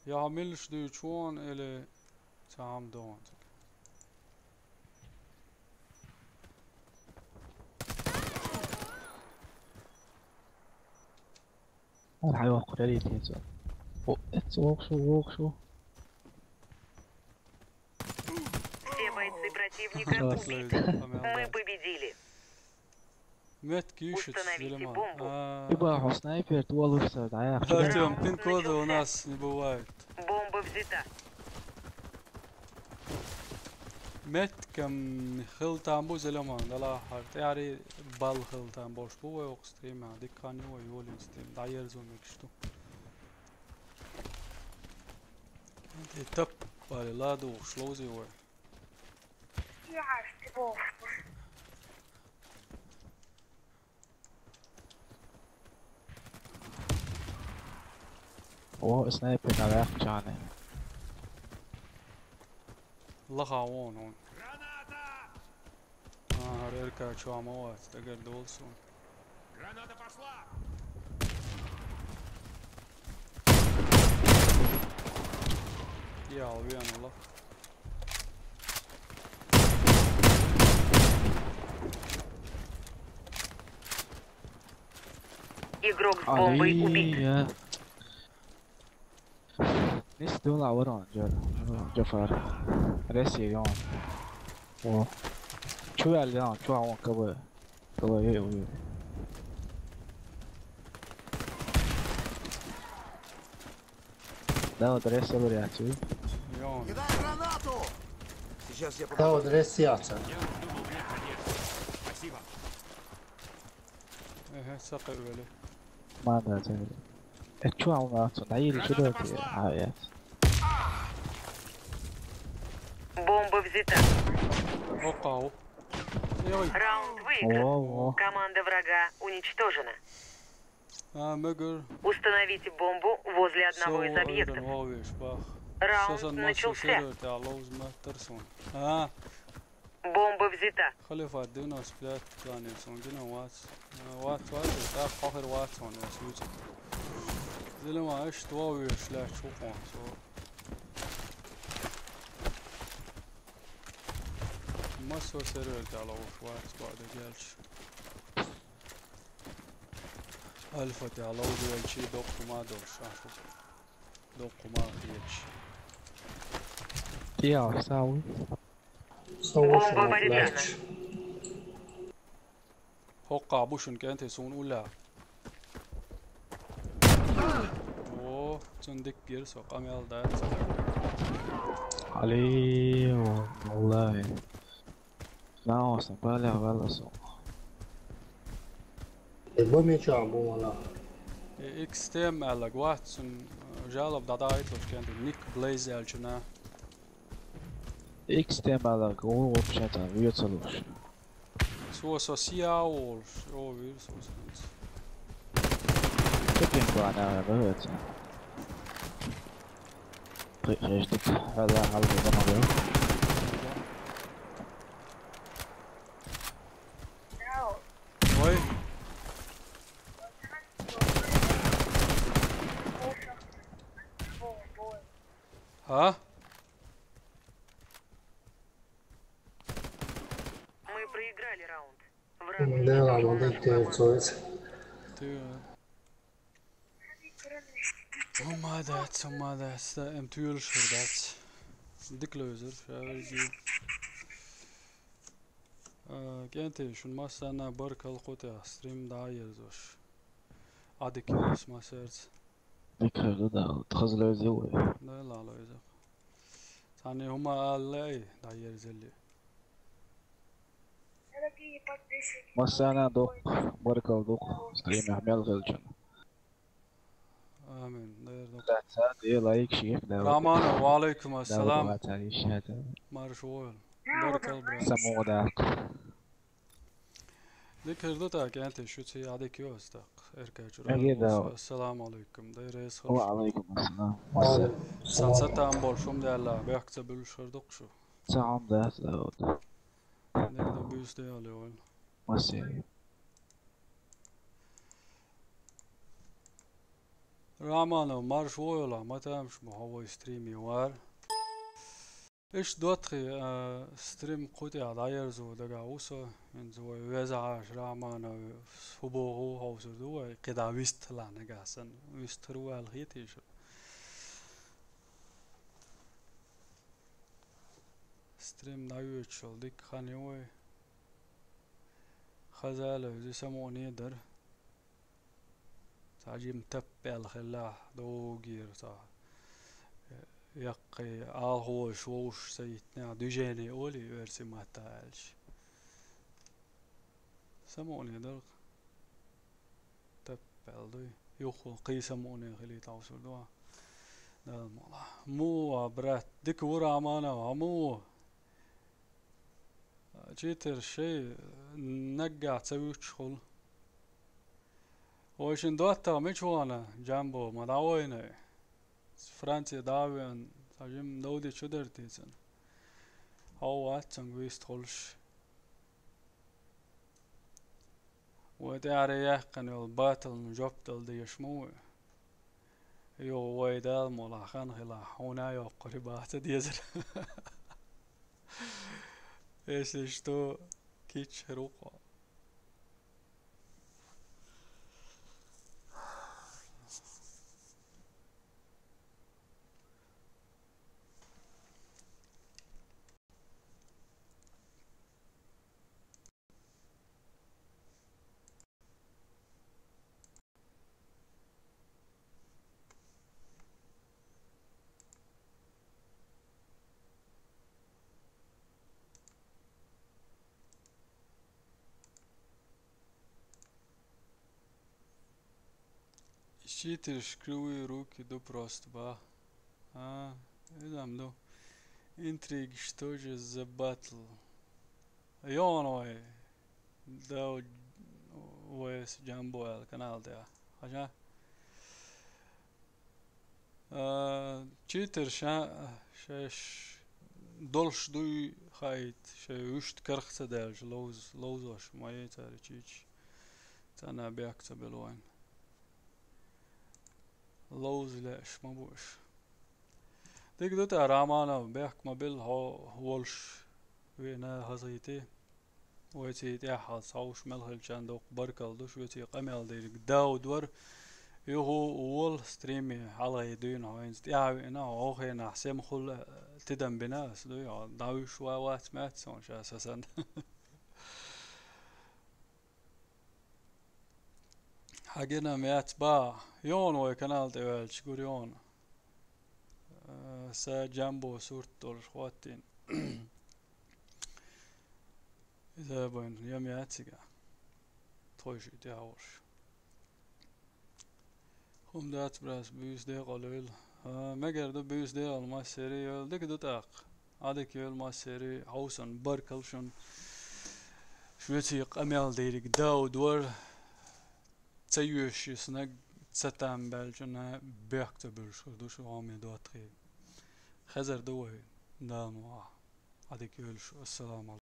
Я хьан милаш дуьйчу вон или ца хьам догӀун цига? Ар хьайваккхур яра иза. О, эццо вокшу, вокшу. Все бойцы противника убиты. Мы победили. Метка юьшица, Зелимхан. Установите бомбу. А. Иба, хьо снайпер, ту луш ца, дӀаяхча. Артём, пин-кода у нас не бывает. Бомба взята. Меткам хила там бу, Зелимхан, далахьара. ТӀаьхьара балла хила там болуш бу вай окху стримехь. Дика хан ю вай йолийна стрим. ДӀаерзо мегаш ду. И тап, бале, ладугӀуш ловзий вай. О, снайпер на ваьхча. Лаха вон, вон. А, РК чу ма вац, дагар долу суна. Граната пошла! Я, вен лах. Игрок с бомбой убит. Али, я. Нис дула варон, Джо-, Джафар. Реси ён. О. Чу ял ён, чу а вон кабы. Кабы, е, е. Да, вот реси вариацию. Ён. Кидай гранату! Сейчас я попробую. Да, вот реси яца. Спасибо. Эхе, сакъа вели. Мада, це. Э, чё, а у нас? Да, или сюда, а, я. Бомба взята. Окау. Ой. Раунд выигран. Во, во. Команда врага уничтожена. А, мегар. Установите бомбу возле одного из объектов. Раунд начался. А. Бомба взята. Халифа, девяносто пять кланец, он гина вац. А, вац, вац, да, хохер вац, он вац, вац. Зелема, аш, два веш, ля, чухо, со. Массо сервер тӀехь ловш вац, баъда гелч. Альфа тӀехь ловш велчий, доккху ма долуш, а, фу. Доккху ма хеташ. Я, сау. Со вошо лаьтташ. ХӀокхахь бу шуна кӀентий суна уллехь. О, цунна дика гира со, къамел дац. Али, валлахи. Наосна, палех валла со. Э, бу мичахь бу вала? Икс Т М аьлларг вац, цун жалоб дӀадахьийталуш кӀентий, Ник Блейз аьллачунна. Икс Т М аьлларг ву вообще цхьа вецалуш. Цо со сиа волуш, о, вир со санца. Чекин плана ваца. Хештик, хала, хала, хала. Ой. А? Мы проиграли раунд. Враг Да ладно, дайте целиться. Ты. Хьумма дац, хьумма дац, да, эм туьйлуш хир дац. Дика левзар, ша верги. А, кӀентий, шун массарна баркалла кху тӀехь стрим дӀа а ерзош. Ӏадика йолуш массаьрца. Дика хир ду, да, хаза левзий вай. Да, ла левза. Цхьанне хӀума ала лаьий, дӀаерзалли. Массарна дукха баркалла ду-кх стримехь мел хилчунна. Амин. Дера ду. Дац, да, лайк, шер, да. Романов, валайкум ассалам. Давай, цари шата. Марш войла. Баркалла, брат. Самого да. Дика хир ду тӀаккха, кӀентий, шу ций Ӏадика йоцу тӀаккха. Эркачура. Аге, да. Ассаламу алайкум. Дай реза Ва хилча. алайкум ассалам. Сан ца там болуш хӀума даьлла, бехк ца буьллуш хир ду-кх шу. Ца хьуна дац, да, вот. Дика ду буьйса даьлла вайн. Масеи. Романов, марш войла, ма тамаш бу хьо вай стриме вара. Иштта доттагӀий, а, стрим кху тӀехь дӀаерзо дагахь ву со, хӀинца вай веза Ӏаш Романов, хӀун боху хьовсур ду вай, кхидӀа вистхила нагахь санна. Вистхир ву аьлла хетий шу? Стрим дӀайоьдуш йолу дика хан ю вай. Хаза а левза, самукъане а дара. Цхьа жима таппа аьлла хилла, доггера цхьа. Яккхий алхо вовшаш вовшаш ца йитинехь, движение олий оьрсийн маттахь аьлча. Самукъане дара-кх. Таппа аьлла дуй. Юххе кхин самукъане хилийта хьовсур ду ахь. Далла мукъ лахь. Муха, брат, дика ву Романов, хьо муха ву? Читер шай наггахь ца вуьтуш хуьлу. Вай шун доттагӀа мича вахана, Джамбо, ма дӀавайна. Франце дӀа а веана, цхьа жима довди чу дара те цунна. Хьо вац цуьнга вистхуьлуш. Вай тӀаьхьара яьккхина йолу батлна жоп дала дезаш ма ву вай? Юха вай Дала мукъ лахь хан хилахь, хьуна а йоккхур баха ца дезара. Если что, кийча хир ву-кх. Читерш кривые руки ду просто, ба. А, изам ду. Интригаш тоже за батл. Йон вай. Да, вайс Джамбо аьлла канал тӀехь. Хьажа? А, читерш, а, шаьш долуш дуй хаийта, шайн вуьшта карх ца даьлча, ловз-, ловзош ма ю цара чийча. Царна бехк ца белла вайн. Ловза лаьаш ма бу аша. Дика ду тӀа, Романов, бехк ма белла хьо волуш веана хазахийти. Вайций тӀаьххьалц хьовш мел хилчарна доккха баркалла ду, шуьций къамел дийриг Дауд вара. Юха а волу стриме хьалхе дуьйна хьо хӀинца тӀаьхьа веана, хьо хенахь семахула тидам бина ас дуй, хьо дӀавуьйш ван вац маьцна хьуна ша сасан. Хьан гина мец баха. Йона вай канал тӀе ваьлча гур йона. Э, са Джамбо сурт долуш хӀоттийна. Иза байн я мецигахь. Тхойшиъ тӀехь а волуш. Хӏума дац, братец, буьйса декъала йойла. А, мегар ду буьйса декъала массеран а йойла. Дика ду тӏаккха. Ӏадика йойла массеран а, хьовсал, баркалла шуна. Шуьца къамел дийриг Дауд вара, ца йоьшуш йиснарг, ца там баьллачунна бехк ца буьллуш хир ду шу гӏомме доттагӏий. Хезар ду вай, Дала мукъ лахь. Ӏадика йойла шу. Ассаламу